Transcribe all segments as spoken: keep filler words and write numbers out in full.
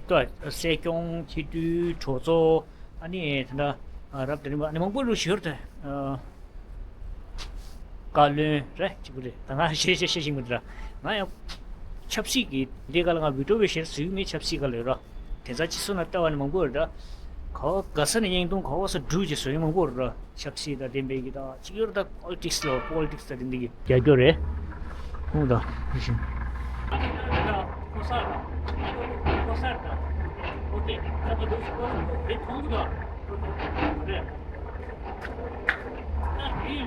ཏོ་སྲིད་སྐྱོང་སྤྱི་འཐུས་གྲོས་ཚོགས། ཨ་ནི་ད་ལྟ་རབ་དེ་རིང་ཨ་ནི་མང་པོ་རུ་ཞུར་དུ། བཀའ་བློན་རེད་གཅིག་པུ་རེད། ད་ང་ཤེས་ཤེས་ཤེས་ཤིང་མི་འདུག་ར། ང་ཡང་ཆབ་སྲིད་ཀྱི་འདི་ག་ལ་ང་བི་ཏོ་བའི་ཞེར་བཟོས་མེད། ཆབ་སྲིད་ག་ལ་ཡོད་ར། དེ་ཚ་ཅི་སོ་ན་ལྟ་བ་ནི་མང་པོ་ཡོད་ར། ག་བ་ག་ས་ནས་བརྙན་ཐུང་ག་བ་ས་འབྲུ་ཅེས་བཟོས་མང་པོ་ཡོད་ར། ཆབ་སྲིད་དང་ལྡན་པའི་གི་ད་གཅིག་ཡོད་ར། ད་པོ་ལི་ཊིག་སི་ལ་པོ་ལི་ཊིག་སི་དང་ལྡན་པའི་གི་རྒྱ་སྐྱོར་རེད། ཁོང་དང་ཡིན་ཞིང་།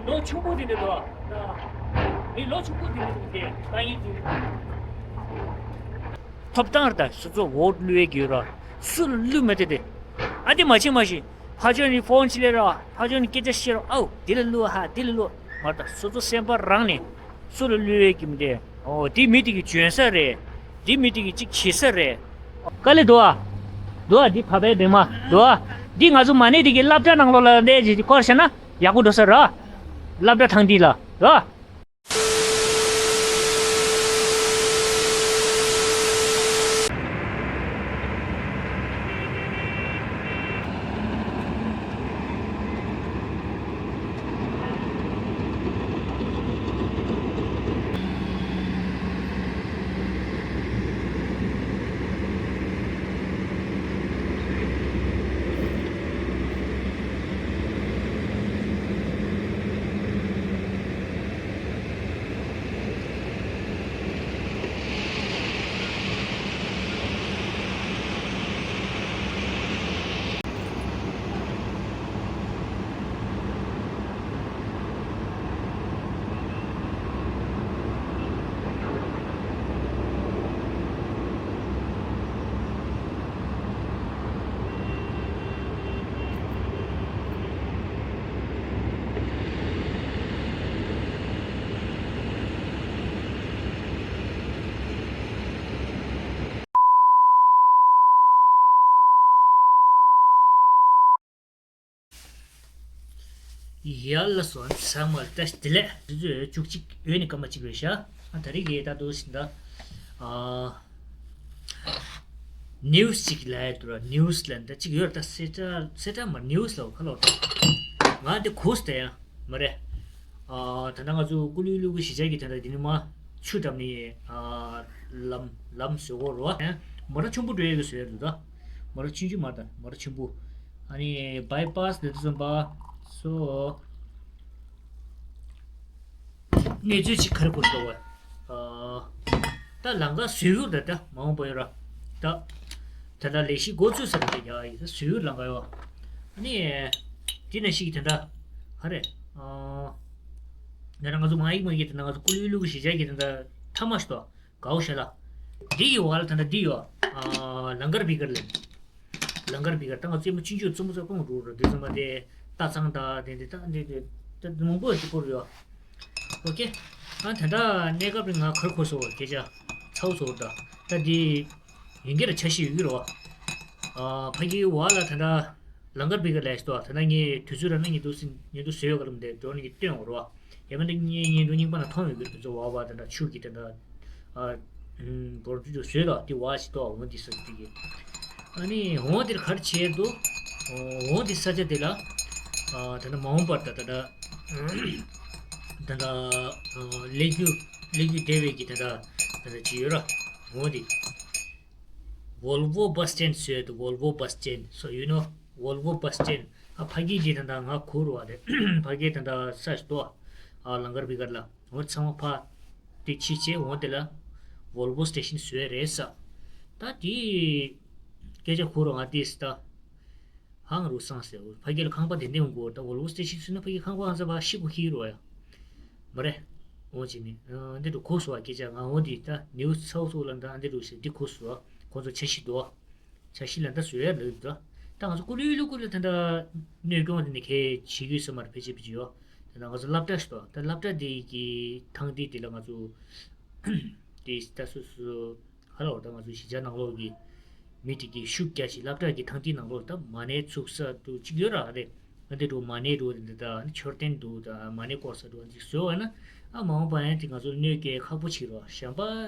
ལོ་ཆུང་པོ་དེ་འདྲ་འདུག་མི་ལོ་ཆུང་པོ་དེ་འདྲ་འདུག་དེ་ལྟ་ཡིན་དུས། ཐོབ་ཐང་རེད། ད་སོ་སོ་འོ་བླུ་བའི་རྒྱུ་ར། སུ་ལ་བླུ་མེད་དེ་དེ། ཨ་དེ་མ་བྱེད་མ་ཤེས། ཕ་ཆོས་ནི་ཕོན་ཅི་ལེ་ར། ཕ་ཆོས་ནི་སྐད་ཆ་བཤད་ར། ཨའུ་དེ་ལ་བླུ་ཧ་དེ་ལ་བླུ། མ་ད་སོ་སོ་སེམས་པ་རང་ནས་སུ་ལ་བླུ་བའི་རྒྱུ་མི་དེ། ཨོ་དེ་མི་དེ་གི་འཇོན་ས་རེད། དེ་མི་དེ་གི་གཅིག་བྱེད་ས་རེད། དཀའ་ལས་འདུག་ཨ། འདུག་ཨ། འདི་བ་བའི་འདེམས་མ་འདུག་ཨ། འདི་ང་ཚོ་མ་ཎི་དེ་གི་སློབ་གྲྭ་ནང་ལོགས་ལ་གནས་ཀྱི་སྐོར་བཤད་ན་ཡག་པོ་འགྲོ་ས་ར། སློབ་གྲྭ་ཐང་འདི་ལ་འདུག་ཨ། ཡ་ལ་སོ་ཚང་མ་བཀྲ་ཤིས་བདེ་ལེགས། དུས་ཚོད་བཅུ་གཅིག་འོད་ནི་སྐར་མ་གཅིག་རེད་ཤག་ཨ་ད་རེས་ཀྱི་ད་དུ་ཞིག་ད་ཨ་ནིའུ་སི་གཅིག་ལ་ཡ་དུ་ར། ནིའུ་སི་ལ་འདི་གཅིག་ཡོད་ར། ད་སེ་ཏྲ་སེ་ཏྲ་མ་ནིའུ་སི་ལ་ཁ་ལོ་ད་ང་འདི་གོ་སྟེ་ཡ་མ་རེད། ཨ་ད་ནང་ང་ཚོ་ཀུ་ལུ་ལུ་གི་གཞིས་ཆགས་ཀྱི་དེ་འདྲ་འདི་ནི་མ་ཆུ་འགྲམ་ནི་ཨ་ལམ་ལམ་བཟོས་གོ་རོ། མ་ར་ཆུན་པོ་འགྲོ་ཡ་གི་བཟོས་ཡ་འདུག་ད་མ་ར་ཆུན་ཆུན་མ་ད་མ་ར་ཆུན་པོ། ཨ་ནི་བྷའི་པཱ་སི་འདི་ཚོ་ཙམ་པ། སོ་གནས་ཚུལ་ཅིག་ག་རེ་གོ་འདུག་བ། ཨ་ད་ལམ་ཁ་བཟོས་ཡོད་རེད། ད་མ་འོངས་པ་ཡོད་ར། ད་ད་ལྟ་ལས་གཞི་འགོ་ཚུགས་ས་རེད་དེ་ཡ་ཡིན། ད་བཟོས་ཡོད་ལམ་ཁ་ཡོད། ཨ་ནི་དེ་ནས་ཤིག་དེ་འདྲ་ག་རེ། ཨ་ད་ང་ཚོ་མ་ཡིག་མ་ཡིག་དེ་ང་ཚོ་ཀུ་ལུ་ལུ་གི་གཞིས་ཆགས་ཀྱི་དེ་འདྲ་ཐ་མ་ཞིག་ཏོ། གའུ་ཤ་ལ། འདི་ཡི་བར་ལ་ད་ལྟ་འདི་ཡོད། ཨ་ལང་ཀར་བི་ཀར་ལ། ལང་ཀར་བི་ཀར་ད་ང་ཚོས་མ་ཆུང་ཆུང་བཙུན་མོ་ཚོ་སྤུངས་འགྲོ་རོ། འདི་ཚོ་མ་དེ་སྟག་ཚང་ད་དེ་འདི་ད་འདི་འདི་ད་མང་པོ་ཞིག་པོ་རེད་ཡོད། ཨོ་ཀེ། ཨ་ད་ལྟ་གནས་སྐབས་རིང་ང་གར་འཁོར་སོང་བ་སྐད་ཆ་ཚ་བོ་ཚོ་ད་ད་འདི་ཡིན་གྱི་ར་འཆར་གཞི་ཡོད་ཀྱི་རེད་བ། ཨ་ཕ་གིའི་བར་ལ་ད་ལྟ། ལང་ཀར་བི་ཀར་ལས་ཤི་ཏོ། ད་ནང་ངས་དུས་ཚོད་ར་ན་ཉིན་དུ་སིན་ཉིན་དུ་བཟོས་ཡོད་ག་ལ་མི་འདུག་འགྲོ་ནི་གི་སྟོན་འོ་རོ། ཡ་མ་འདི་ངའི་ཉིན་དུ་རྙིང་པ་ན་མཐོང་ཡོད་གི་དུས་ཚོད་བ་བ་དེ་འདྲ་ཆུ་གི་དེ་འདྲ་ཨ་བོར་དུས་ཚོད་བཟོས་ལ་དེ་བ་ཞི་ཏོ་འོ་འདི་ས་དེ་གི། ཨ་ནི་འོ་དེར་གར་བྱས་འདུག་འོ་འདི་ས་ཆ་དེ་ལ་ཨ་ད་ནི་མ་འོངས་པར་ད་ད་ད་ད་ད་ཨ་ལས་རྒྱུ་ལས་རྒྱུ་བདེ་བའི་གི་ད་ད་ད་ད་ཅི་ཡོད་ར་འོ་འདི། Volvo bus stand བཟོས་འདུག Volvo bus stand so you know Volvo bus stand ཨ་ཕ་གི་དེ་ད་ད་ང་གུ་རུ་བ་དེ་ཕ་གི་ད་ད་ས་ཞིག་ཏོ། ཨ་ལང་ཀར་བི་ཀར་ལ་འོ་ཚང་མ་ཕ་དེ་ཕྱི་ཆེ་འོ་དེ་ལ་Volvo station བཟོས་རེད་ས། ད་དེ་སྐད་ཆ་གུ་རུ་ང་དེ་ས་ད་ཧང་རུ་སང་ཟེར་ཕ་གི་ལ་ཁང་པ་དེ་འདེམས་དགོས་ད་Volvo station བཟོས་ན་ཕ་གི་ཁང་པ་ང་ཚ་བ་ཤི་གུ་ཁི་རུ་བ་ཡ་མ་རེད། འོ་ཅི་ནི་འདི་རུ་གུ་སུ་བ་སྐད་ཆ་ང་འོ་དེ་ད་ནིའུ་སི་ཚ་བོ་ཚོ་ལ་ད་འདི་རུ་ཟེར་འདི་གུ་སུ་བ་ཁོ་ཚོ་འཆར་གཞི་འདུག་འཆར་གཞི་ལ་ད་བཟོ་ཡ་ལོས་འདུག་ད་ང་ཚོ་ཀུ་ལུ་ལུ་ཀུ་ལུ་ད་ད་གནོད་སྐྱོན་དེ་ནི་གས་བྱེད་རྒྱུ་ས་མར་ཕལ་ཆེར་ཕལ་ཆེར་ཡོད། ད་ང་ཚོ་སློབ་གྲྭ་ཞིག་འདུག་ད་སློབ་གྲྭ་དེ་གི་ཐང་དེ་དེ་ལ་ང་ཚོ་དེ་ད་སོ་སོ་ཧ་ལ་བ་ད་ང་ཚོ་གཞིས་ཆགས་ནང་ལོགས་ཀྱི་མི་དེ་གི་ཤུགས་རྒྱ་ཆེ་སློབ་གྲྭ་གི་ཐང་དེ་ནང་ལོགས་ད་མ་ཎི་ཚུགས་ས་འདུག་གཅིག་ཡོད་ར་རེད། ཨ་འདི་འདྲ་མ་ཎི་འདྲ་འདི་ད་མཆོད་རྟེན་འདྲ་ད་མ་ཎི་བསྐོར་ས་འདྲ་འདི་བཟོས་བ་ན་ཨ་མ་འོངས་པ་ཡང་དེ་ང་ཚོ་གནོད་སྐྱེལ་ཁག་པོ་ཆེ་རོ། གཞན་པ་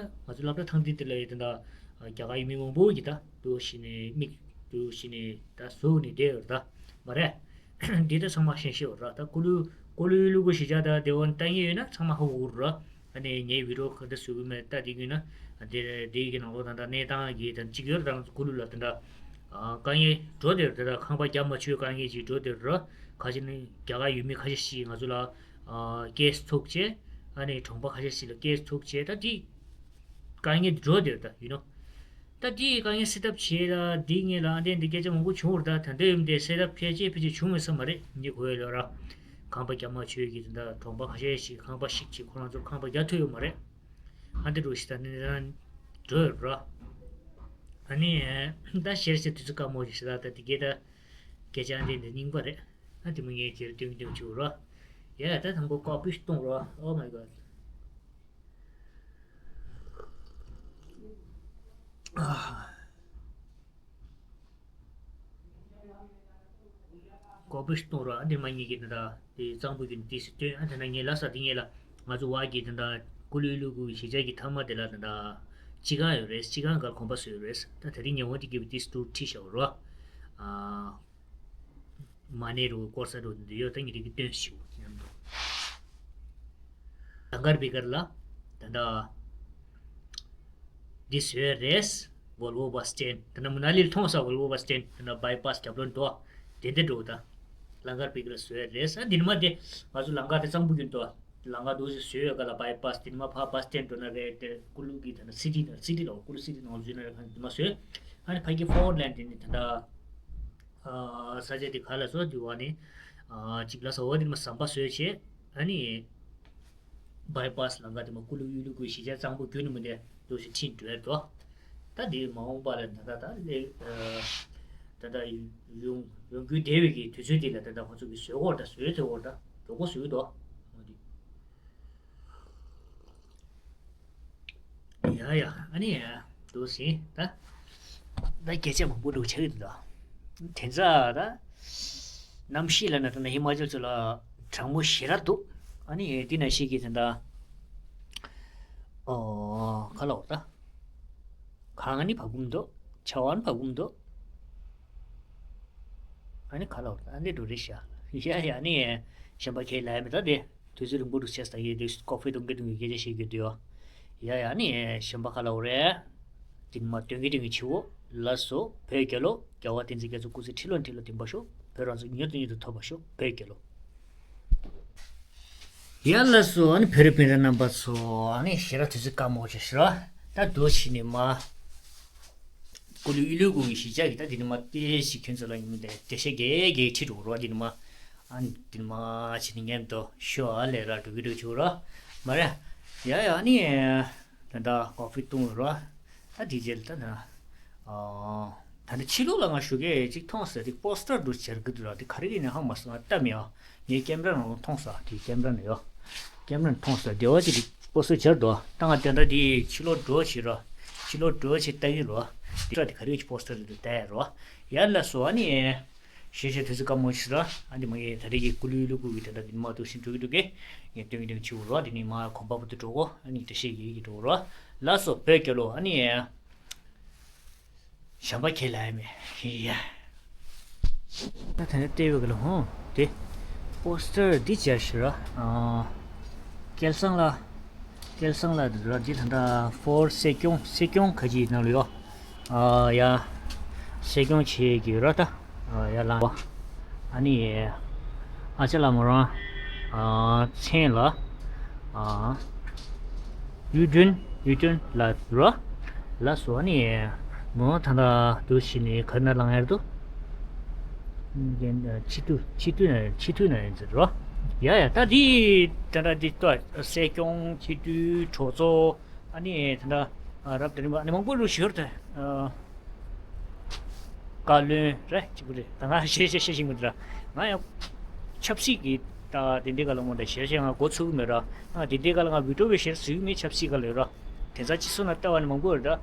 ང་ཚོ་སློབ་གྲྭ་ཐང་འདི་འདི་ལ་ཡོད་དེ་འདྲ་ རྒྱ་གར་ཡུལ་མི་མང་པོ་གིས་ད་འདུག་བྱས་ནས་མིག་འདུག་བྱས་ནས་ད་ཟུག་ནས་བསྡད་ཡོད་རེད་ད། མ་རེད། འདི་ད་ཚང་མ་ཤེས་ཤེས་ཡོད་རེད་ད། ཀུ་ལུ་ཀུ་ལུ་ཡུལ་ལུ་གུ་གཞིས་ཆགས་ད་དེ་འོ་ལྟ་མཁན་ཡོད་ན་ཚང་མ་ཧ་གོ་གི་རེད། ཨ་ནི་ངའི་བི་ཌི་ཡོ་ག་འདྲ་བཟོ་གི་མེད་ལྟ་བསྡད་ཀྱི་ཡོད་ན། དེ་དེ་གི་ནང་ལོགས་ད་ད་གནས་སྟངས་ཀྱི་ད་གཅིག་ཡོད་རེད་ད། ཀུ་ལུ་ལ་ད་ད་དཀའ་ངལ་འགྲོ་བསྡད་ཡོད་རེད་ད། ཁང་པ་རྒྱབ་མ་ཆོད་དཀའ་ངལ་ཅིག་འགྲོ་བསྡད་ཡོད་རེད། ཁ་ཅིག་ནི་རྒྱ་གར་ཡུལ་མི་ཁ་ཤས་ཤིག་ང་ཚོ་ལ་ཨ་ཀེ་སི་ཚུགས་བྱས། ཨ་ནི་གྲོང་པ་ཁ་ཤས་ཤིག་ལ་ཀེ་སི་ཚུགས་བྱས། ད་དེ་དཀའ་ངལ་འགྲོ་བསྡད་ཡོད་ད། ཡུ་ནོ། ད་དེའི་དཀའ་ངལ་སེལ་ཐབས་བྱས་ལ་འདི་ངེད་ལ་ཨ་འདྲས་འདི་སྐད་ཆ་མང་པོ་བྱུང་བ་རེད་ད། ད་ལྟ་ཡོད་མི་དེ་སེལ་ཐབས་ཕལ་ཆེར་ཕལ་ཆེར་བྱུང་མེད་ས་མ་རེད། འདི་གོ་ཡོད་ལོ་ར། ཁང་པ་རྒྱ་མ་ཆོད་ཀྱི་ད་ལྟ་གྲོང་པ་ཁ་ཤས་ཤིག་ཁང་པ་བཤིག་བྱས་ཁོ་རང་ཚོ་ཁང་པ་རྒྱག་ཐུབ་ཡོད་མ་རེད། ཨ་འདྲས་འགྲོ་ཞིག་ད་ནི་རང་འགྲོ་ཡོད་ར། ཨ་ནི་ད་ཤེར་ཤེར་དུས་ཚོད་དཀའ་མོ་ཞིག་ཞིག་ད་ད་འདི་སྐད་ད་སྐད་ཆ་ཨ་འདྲས་འདི་རྙིང་པ་རེད། ཨ་འདི་མོ་ངས་ཁྱེར་སྟོན་སྟོན་བྱུང་ར། ཡ་ད་དང་པོ་ཀོ་པི་གཏོང་ར། Oh my god. ཀོ་པི་གཏོང་རོགས། ཨ་འདི་མ་ཉིད་ཀྱི་ད་ལྟ་དེ་གཙང་པོ་གི་ཏི་སི་སྟོན། ཨ་དེ་ན་ངས་ལ་ས་དེ་ངས་ལ་ང་ཚོ་བར་གྱི་ད་ལྟ་ཀུ་ལུ་ལུ་གུ་གཞིས་ཆགས་ཀྱི་མཐའ་མ་དེ་ལ་ད་ལྟ་སྤྱི་ཁང་ཡོད་རེད། སྤྱི་ཁང་གར་གོམ་པ་བཟོས་ཡོད་རེད། ད་དེ་རིང་ཉེ་བོ་དེ་གི་ཏི་སི་ཏུ་ཁྲིད་བཞག་རོགས། ཨ། མ་ཎི་རུ་སྐོར་ས་རུ་འདི་ཡོད་ད་ཉི་རིག་གི་སྟོན་ཞིག་མཉམ་དུ། ལང་ཀར་བི་ཀར་ལ་ད་ལྟ་འདི་བཟོས་རེད། ཝོལ་ཝོ་བྷ་སི་སི་ཊེན། ད་ནི་མ་ན་ལི་ལ་མཐོང་ས་ཝོལ་ཝོ་བྷ་སི་སི་ཊེན། ད་ནི་བྷའི་པ་སི་རྒྱབ་ལོགས་འདུག་དེ་འདི་འགྲོ་ད། ལང་ཀར་བི་ཀར་ལ་བཟོས་རེད། ཨ་འདི་ནི་མ་དེ་ང་ཚོ་ལང་ཀ་དེ་གཙང་པོ་ཡིན་འདུག་ལང་ཀ་འདུག་སེ་བཟོས་ཡོད་ག་ལ་བྷའི་པ་སི་དེ་ནི་མ་ཕ་བྷ་སི་སི་ཊེན་འགྲོ་ན་རེད། དེ་ཀུ་ལུ་གི་ད་ནི་སི་ཊི་ན་སི་ཊི་ལ་ཀུ་ལུ་སི་ཊི་ནང་བཟོས་ན་རེད། ཁ་འདི་མ་བཟོས། ཨ་ནི་ཕ་གི་ཕོར་ལན་དེ་ནི་ད་ལྟ། ཨ་ས་ཆ་དེ་ག་ལ་སོ་དེ་བ་ནི། ཨ་གཅིག་ལ་ས་འོ་དེ་མ་ཟམ་པ་བཟོས་བྱས། ཨ་ནི་བྷའི་པ་སི་ལང་ཀ་དེ་མ་ཀུ་ལུ་ཡུལ་ལུ་ཀུའི་གཞིས་ཆགས་གཙང་པོ་བརྒྱུད་ནས་མི་འདྲ་འདུག་སེ་ཁྲིད་འགྲོ་ཡ་འགྲོ། ད་དེ་མ་འོངས་པ་ལ་ད་ད་ད་ལེ་ཨ་ད་ད་ཡོང་ཡོང་རྒྱུ་བསྡད་པའི་གི་དུས་ཚོད་དེ་ལ་ད་ད་ཁོ་ཚོ་གི་བཟོས་སྐོར་ད་བཟོས་ཚོད་སྐོར་ད་འགྲོ་སྐོར་བཟོས་འདུག་འོ་དེ། ཡ་ཡ་ཨ་ནི་འདུག་ཟིན་ད། ད་སྐད་ཆ་མང་པོ་འདུག་ཆགས་ཀྱི་འདུག་དེ་ཚ་ད། གནམ་གཤིས་ལ་ན་ད་ན་ཧི་མ་ཅལ་ཚོ་ལ་གྲང་མོ་ཞེ་དྲག་འདུག་ཨ་ནི་འདི་ན་ཤི་གི་དེ་འདྲ། ཨོ་ག་ལ་འོ་ད། གངས་ནི་བབས་ཀྱི་མི་འདུག་ཆར་པ་ནི་བབས་ཀྱི་མི་འདུག་ཨ་ནི་ག་ལ་འོ་ད་ཨ་ནི་འགྲོ་རེད་ཤག་ཡ་ཡ་ཨ་ནི་གཞན་པ་ཁས་ལེན་མི་ད་དེ། དུས་ཚོད་རིང་པོ་འདུག་བྱས་ད་ཡེ་དུས་ཀོ་ཕི་འཐུང་གི་འཐུང་གི་སྐད་ཆ་བཤད་རྒྱུ་འདུག་ཡོ། ཡ་ཡ་ནི་གཞན་པ་ག་ལ་འོ་རེད། དེ་ནི་མ་སྟོན་གི་སྟོན་གི་ཆེ་བོ། ལགས་སོ་བོད་རྒྱལ་ལོ། རྒྱལ་བ་བསྟན་འཛིན་རྒྱ་མཚོ་སྐུ་ཚེ་ཁྲི་ལོ་ཁྲི་ལོ་བརྟན་པར་ཤོག་བོད་རང་བཙན་མྱུར་དུ་མྱུར་དུ་ཐོབ་པར་ཤོག་བོད་རྒྱལ་ལོ། ཡ་ལགས་སོ་ཨ་ནི་བོད་རིགས་སྤུན་ཟླ་རྣམ་པ་ཚོ་ཨ་ནི་ཞེ་དྲག་དུས་ཚོད་དཀའ་མོ་ཞིག་ཞུ་ར། ད་འདུག་བྱས་ནི་མ། ཀུ་ལུ་ཨི་ལུ་ཀུ་གི་གཞིས་ཆགས་ཀྱི་ད་དེ་ནི་མ་ཏེ་ཞིག་ཁྱོད་ཚོ་ལ་ཡིན་མི་དེ་དེ་ཤེས་གེ་གེ་ཁྲིད་འགྲོ་རོགས་དེ་ནི་མ། ཨ་ནི་དེ་ནི་མ་ཕྱི་ནི་ངན་དོ་ཤོ་ཨ་ལས་ར་འགྲོ་གི་འགྲོ་ཆུག་རོགས་མ་རེད། ཡ་ཡ་ནི་ད་ད་ཀོ་ཕི་བཏུང་རོགས་ད་དེ་རྗེས་ད་ད་ཨ་ད་ནི་ཕྱི་ལོགས་ལ་ང་ཞུ་གེ་ཅིག་མཐོང་ཟེར་དེ་པོ་སི་ཊར་འགྲོ་བྱེད་གི་འདུག་ར་དེ་ག་རེ་ཡིན་ནི་ཧ་མ་སོང་ང་ལྟ་མི་ཡ། ངའི་ཀེམ་ར་ནང་ལ་མཐོང་ས་དེ་ཀེམ་ར་ནང་ཡོད། ཀེམ་ར་ནང་མཐོང་ས་སྡེ་བ་ཅིག་གི་པོ་སི་ཊར་སྦྱར་འདུག་ད་ང་དེ་འདྲ་དེ་ཕྱི་ལོགས་འགྲོ་བྱེད་ར། ཕྱི་ལོགས་འགྲོ་བྱེད་ལྟ་གི་རོ། དེ་འདྲ་དེ་ག་རེ་ཡོད་ཀྱི་པོ་སི་ཊར་རེད་འདུག་ལྟ་ཡ་རོ། ཡ་ལ་སོ་ཨ་ནི། ཞེས་བྱ་དུས་ཚོད་དཀའ་མོ་ཞིག་ར། ཨ་ནི་མ་ངས་ད་རེས་ཀྱི་ཀུ་ལུ་ལུ་ཀུ་གི་དེ་འདྲ་དེ་མ་འདུག་ཤིན་འགྲོ་གི་འདུག་གེ་ངས་སྟོན་གི་སྟོན་གི་ཆུ་རོ། དེ་ནི་མ་གོམ་པ་བུ་དུ་འགྲོ་གོ་ཨ་ནི་དེ་ཤེས་ཀྱི་ཡི་གི་འགྲོ་རོ། ལ་སོ་བོད་རྒྱལ་ལོ་ཨ་ནི། གཞན་པ་ཁས་ལེན་མེད་ཡ། ད་ད་ནི་ལྟེ་བའི་ག་ལ་ཧོང་དེ། པོ་སི་ཊར་འདི་བྱ་ཞུ་ར། སྐལ་བཟང་ལ། སྐལ་བཟང་ལ་འདི་ར་འདི་ད་ལྟ་ཕོར་སྲས་སྐྱོང་སྲས་སྐྱོང་ཁ་ཅིག་ནང་ལ་ཡོ། ཡ། སྲས་སྐྱོང་བྱེད་ཀྱི་ར་ད། ཡ་ལང་བ། ཨ་ནི། ཨ་ཅག་ལ་མོ་རང་། མཚན་ལ། གཡུ་སྒྲོན་གཡུ་སྒྲོན་ལ་རོ། ལ་སོ་ནི། མོ་ད་ལྟ་དུ་ཕྱི་ནས་ག་ན་ལངས་ཡར་དུ། ཕྱི་དུས་ཕྱི་དུས་ན་ཕྱི་དུས་ན་ཡིན་ཟེར་རོ། ཡ་ཡ་ད་འདི་ད་ལྟ་འདི་ལྟ་སྲས་སྐྱོང་ཕྱི་དུས་གྲོགས་ཚོ་ཨ་ནི་ད་ལྟ་རབ་དེ་རིང་པ་ཨ་ནི་མང་པོ་རུ་ཞོར་དུ། བཀའ་བློན་རེད་གཅིག་པུ་རེད་ད་ང་ཤེས་ཤེས་ཤེས་ཤིང་མི་འདུག་ར། ང་ཡང་ཆབ་སྲིད་ཀྱི་ད་དེ་འདྲའི་ག་ལ་མོ་འདྲ་ཞེ་ཞེ་ང་འགོ་ཚུགས་མེད་ར། ང་དེ་འདྲའི་ག་ལ་ང་བི་ཏོ་བའི་ཞེར་བཟོས་མེད་ཆབ་སྲིད་ག་ལ་ཡོད་ར། དེ་ཚ་ཅི་སོ་ན་ལྟ་བ་ནི་མང་པོ་ཡོད་ར།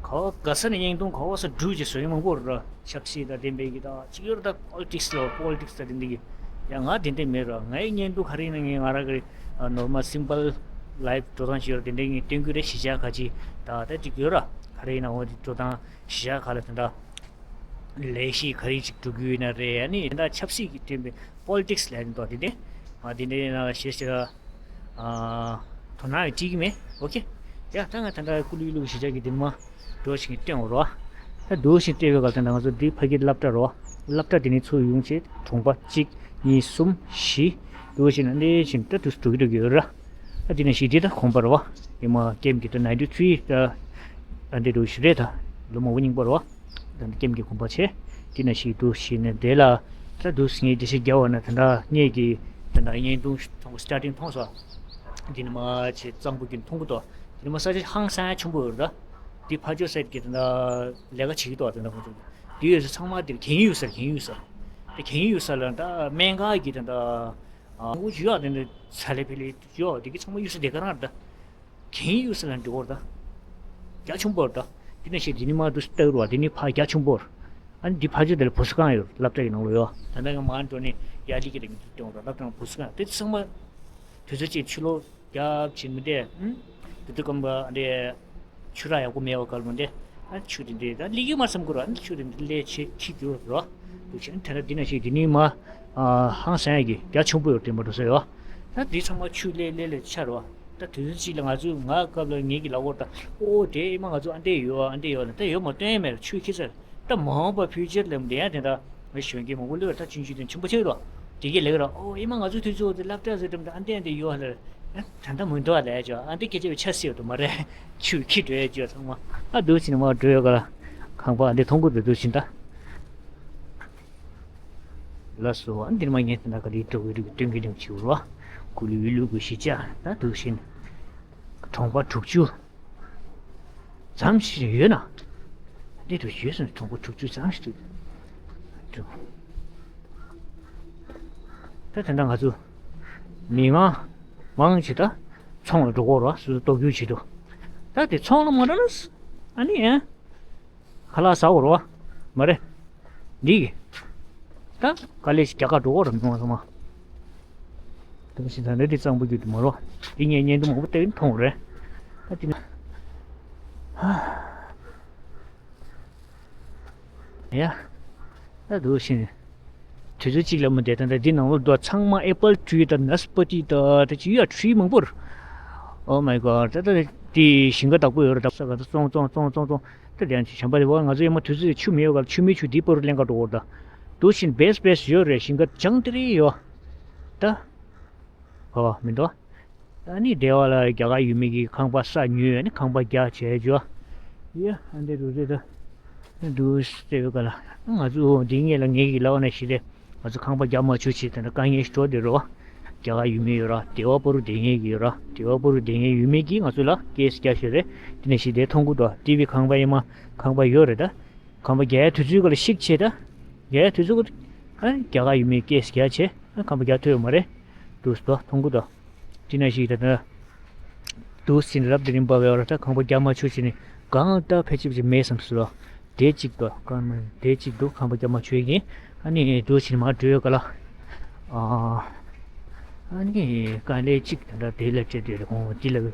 ག་བ་ག་ས་ནས་བརྙན་ཐུང་ག་བ་ས་འབྲུ་ཅེས་བཟོ་ཡི་མང་པོ་ཡོད་ར། ཆབ་སྲིད་དང་ལྡན་པའི་གི་ད་གཅིག་ཡོད་ར་ད་པོ་ལི་ཊིག་སི་ལ་པོ་ལི་ཊིག་སི་ད་དེ་འདྲའི་གི་ཡང་ང་དེ་འདྲའི་མེད་ར། ངའི་བརྙན་ཐུང་ག་རེ་ཡིན་ན་ངས་ང་ར་གི་ནོར་མལ་སིམ་པལ་ལའིབ་འགྲོ་སྟངས་ཤིག་ཡོད་ར། དེ་འདྲའི་ངས་སྟོན་གི་རེད་གཞིས་ཆགས་ཁ་ཅིག་ད་ད་ཅིག་ཡོད་ར། ག་རེ་ཡིན་ན་འོ་དེ་འགྲོ་སྟངས་གཞི་བཞག་ག་ལ་དེ་འདྲ་ལས་གཞི་ག་རེ་ཅིག་འགྲོ་རྒྱུ་ཡིན་ན་རེད། ཨ་ནི་དེ་འདྲ་ཆབ་སྲིད་ཀྱི་སྟེང་པའི་པོ་ལི་ཊིག་སི་ལབ་ནི་འདུག་དེ་ནི་ཨ་དེ་འདྲའི་ནང་ལ་ཞེ་ཞེ་ཨ་དོ་སྣང་ཡང་སྤྲད་ཀྱི་མེད། ཨོ་ཁེ། ཡ་ད་ང་ད་ལྟ་ཀུ་ལུ་ཀུ་ལུ་གི་གཞིས་ཆགས་ཀྱི་དེ་མ་འགྲོ་ཞིག་སྟོན་འོ་རོ། ད་འགྲོ་ཞིག་སྟོན་པའི་སྐབས་དེ་འདྲ་ང་ཚོ་འདི་ཕ་གི་སློབ་གྲྭ་རོ། སློབ་གྲྭ་དེ་ནི་ཚུར་ཡོང་བྱས་གྲོང་པ་གཅིག་གཉིས་གསུམ་བཞི་འགྲོ་ཞིག་ན་འདི་བཞིན་ད་དུས་སུ་འགྲོ་གི་འགྲོ་གི་ཡོད་ར། ད་དེ་ནས་གཞིས་དེ་ད་གོམ་པ་རོ། ཡི་མ་ཀེམ་གྱི་ད་ནའིན་ཊི་ཐི་རི་ད་ཨ་འདི་འགྲོ་ཞིག་རེད། ད་ལོ་མང་པོ་རྙིང་པ་རོ། ད་ཀེམ་གྱི་གོམ་པ་ཆེ། དེ་ནས་ཞིག་ཏུ་ཞིག་ནས་དེ་ལ་ད་དུ་ངས་དེ་ཞིག་རྒྱ་བ་ན་ད་ད་ངས་ཀྱི་ད་ད་བརྙན་ཐུང་མཐོང་སི་ཊར་ཊིང་མཐོང་སོ། དེ་ནས་མ་ཆེ་གཙང་པོ་གྱི་མཐོང་གི་ཏོ། དེ་ནས་མ་ས་ཆ་ཧང་སང་ཆེན་པོ་ཡོད་ར། དེ་ཕ་ཇོ་སེད་ཀྱི་ད་ད་ལས་ཀ་བྱེད་ཀྱི་ཏོ། ད་ད་ཁོང་ཚོ་དེ་ཡོད་ས་ཚང་མ་དེ་གན་ཡོད་ས་གན་ཡོད་ས། དེ་གན་ཡོད་ས་ལ་ད་སྨན་ཁང་གི་ད་ད་ཨ་ངུ་ཇུ་ཡ་དེ་ད་ཚ་ལེ་ཕི་ལེ་ཇུ་ཡ་དེ་གི་ཚང་མ་ཡོད་ས་དེ་ག་རང་ད། གན་ཡོད་ས་ལ་འགྲོ་བར་ད། རྒྱ་ཆུང་པོར་ད། དེ་ནས་ཞིག་དེ་ནི་མ་དུ་ལྟ་རུ་བ་དེ་ནི་ཕ་རྒྱ་ཆུང་པོར། ཨ་ནི་འདི་ཕ་ཇོ་དེ་ལ་བུ་སུ་གང་ཡོད་སློབ་གྲྭ་ཡི་ནང་ལོ་ཡོད། ད་ནང་ང་མ་འགྲོ་ནས་ཡ་ལི་ཀི་རིང་དུ་སྟོན་ར་སློབ་གྲྭ་ནང་བུ་སུ་གང་དེ་ཚང་མ། དུས་ཚོད་ཅིག་ཆུ་ལོག་རྒྱབ་ཕྱིན་མི་འདས། ཨུམ། དུ་དུ་སྐམ་པ་འདས། ཆུ་རག་ཡག་པོ་མེད་པ་གར་མི་འདས། ཨ་ཆུ་དེ་འདས་ད་ལི་ཀི་མ་བསམ་གི་ར་ཨ་ནི་ཆུ་དེ་འདས་ལས་ཆེ་ཁྱི་རྒྱུ་ར། དུ་ཆེན་དེ་ན་དེ་ན་ཞིག་དེ་ནི་མ། ཧང་སང་ཡ་གི་རྒྱ་ཆུང་པོ་ཡོད་དེ་མ་འགྲོ་ས་ཡོད། ད་དེ་ཚང་མ་ཆུ་ལས་ལས་ལས་ཆར་བ། ད་དུས་ཚོད་གཅིག་ལ་ང་ཚོས་ང་སྐབས་ལ་ངེད་ཀྱི་ལག་པར་ད་ཨོ་དེ་ཨེ་མ་ང་ཚོ་ཨ་འདྲས་ཡོད་ཨ་འདྲས་ཡོད་ལ་ད་ཡོད་མ་སྟོན་ཡ་མེད་ལ་ཆུ་ཁྱི་ཚར། ད་མ་འོངས་པ་ཕིའུ་ཅར་ལ་འདི་ཡང་དེ་འདྲ་ང་གཞོན་སྐྱེས་མང་པོ་ལོས་ད་ཆུང་ཆུང་དེ་ཆེན་པོ་ཆགས་རོགས་དེ་གས་ལེགས་ར་ཨོ་ཨེ་མ་ང་ཚོ་དུས་ཚོད་དེ་སློབ་གྲྭ་ཟེར་དམ་ད་ཨ་འདྲས་ཨ་འདྲས་ཡོད་ལ་ད་ད་མི་འདུག་ལས་ཅོ་ཨ་འདྲས་སྐད་ཆ་བའི་ཆ་སྲིད་ཡོད་དུ་མ་རེད། ཆུ་ཁྱི་འགྲོ་ཡ་ཅོ་ཚང་མ་ཨ་འདུག་ཕྱིན་མ་འགྲོ་ཡོད་ག་ལ་ཁང་པ་ཨ་འདྲས་མཐོང་གི་འདུག་འདུག་ཕྱིན་ད། ལགས་སོ། ཨ་འདིར་མ་ངས་ད་ལྟ་ག་རེ་འགྲོ་གི་འདུག་སྟོན་གི་འདུག་བྱེད་རོ། ཀུ་ལུ་ཡུལ་ལུགས་ཀྱི་གཞིས་ཆགས་ད་འདུག་བཞིན། གྲོང་པ་དྲུག་ཅུ་ཙམ་ཞིག་ཡོད་ན། འདི་དུ་ཡོད་སོང་གྲོང་པ་དྲུག་ཅུ་ཙམ་ཞིག་འདུག་ད་ད་ལྟ་ང་ཚོ་མི་མང་མང་ཆེ་ད་ཚོང་ལ་འགྲོ་གོ་རོ་སོ་སོ་ལྟོ་རྒྱུ་བྱེད་དུ། ད་དེ་ཚོང་ལ་མ་འགྲོ་ན་ཨ་ནི་ཡང་། ཁ་ལག་ཟ་འོར་བ། མ་རེད། འདི་གི་ད་དཀའ་ལས་ཤིག་རྒྱ་གར་འགྲོ་འོར་མི་མང་ཚང་མ། དེ་བཞིན་ད་ནི་འདི་གཙང་པོ་རྒྱུད་དུ་མ་རོ། འདི་ངས་བརྙན་ཐུང་མང་པོ་བལྟས་མཐོང་རེད། ད་འདི་ན། ཡ། ད་འདུག་བཞིན། དུས་ཚོད་གཅིག་ལ་མི་བསྡད་ད་ད་འདི་ནང་ལོགས་འདུག་ཚང་མ་ཨེ་པལ་ཊི་རི་དང་ནས་པ་ཏི་དང་ད་ཅི་ཡ་ཊི་རི་མང་པོར། Oh my god ད་ད་འདི་ཞིང་ཁ་བདག་པོ་ཡོད་རེད་ད་ས་ག་ད་ཙོང་ཙོང་ཙོང་ཙོང་ཙོང་། ད་དེ་ཡང་བྱམས་པ་རེ་བ་ང་ཚོ་ཡང་མ་དུས་ཚོད་ཆུ་མི་ཡོད་ག་ལ་ཆུ་མི་ཆུ་འདི་པར་ལེན་ག་འགྲོ་བར་ད། འདུག་བཞིན་བེས་བེས་ཡོད་རེད་ཞིང་ཁ་ཅང་དེ་རེ་ཡོད། ད། ཨོ་མི་འདུག་ཨ་ནི་སྡེ་བ་ལ་རྒྱ་གར་ཡུལ་མི་གི་ཁང་པ་ས་ཉོས་ཨ་ནི་ཁང་པ་རྒྱག་བྱས་འཇོ། ཡ་ཨ་འདི་རུ་རེད་ད། འདུག་ཟེར་བའི་ག་ལ་ང་ཚོ་འདི་ངེད་ལ་ངེད་ཀྱི་ལབ་ན་ཞིག་རེད། ང་ཚོ་ཁང་པ་རྒྱག་མ་ཆོག་ཅིག་དེ་འདྲ་དཀའ་ངལ་ཞིག་འགྲོ་བསྡད་རོགས། རྒྱ་གར་ཡུལ་མི་ཡོད་ར་སྡེ་བ་པོ་རུ་སྡོད་མཁན་གྱི་ཡོད་ར་སྡེ་བ་པོ་རུ་སྡོད་མཁན་ཡུལ་མི་གིས་ང་ཚོ་ལ་ཀེ་སི་རྒྱག་ཞིག་རེད། དེ་ནས་ཞིག་དེ་མཐོང་གི་འདུག་ཏི་ཝི་ཁང་པ་ཡིན་མ་ཁང་པ་ཡོད་རེད་ད། ཁང་པ་རྒྱག་ཡ་དུས་ཚོད་ག་ལ་ཤིག་བྱས་ད། རྒྱག་ཡ་དུས་ཚོད་ག་ཨ་རྒྱ་གར་ཡུལ་མི་ཀེ་སི་རྒྱག་བྱས་ཨ་ཁང་པ་རྒྱག་ཐུབ་ཡོད་མ་རེད། འདུག་སེ་མཐོང་གི་འདུག་དེ་ནས་ཞིག་ད་ད། འདུག་སེ་རབ་དེ་རིང་འབབ་ཡོད་ར་ད་ཁང་པ་རྒྱག་མ་ཆོག་ཅིག་ནི་གང་ལྟར་ཕལ་ཆེར་ཅིག་མེད་བསམ་སོང་ར། དེ་གཅིག་ཏུ་ཀརྨ་དེ་གཅིག་ཏུ་ཁང་པ་རྒྱ་མ་ཆོས་ཀྱིན་ཨ་ནི་འགྲོ་ཕྱིན་མ་འགྲོ་ག་ལ། ཨ་ནི་དཀའ་ལས་གཅིག་དེ་འདྲ་དེ་ལ་སྤྲད་དེ་རེད་ཁོང་དེ་ལ་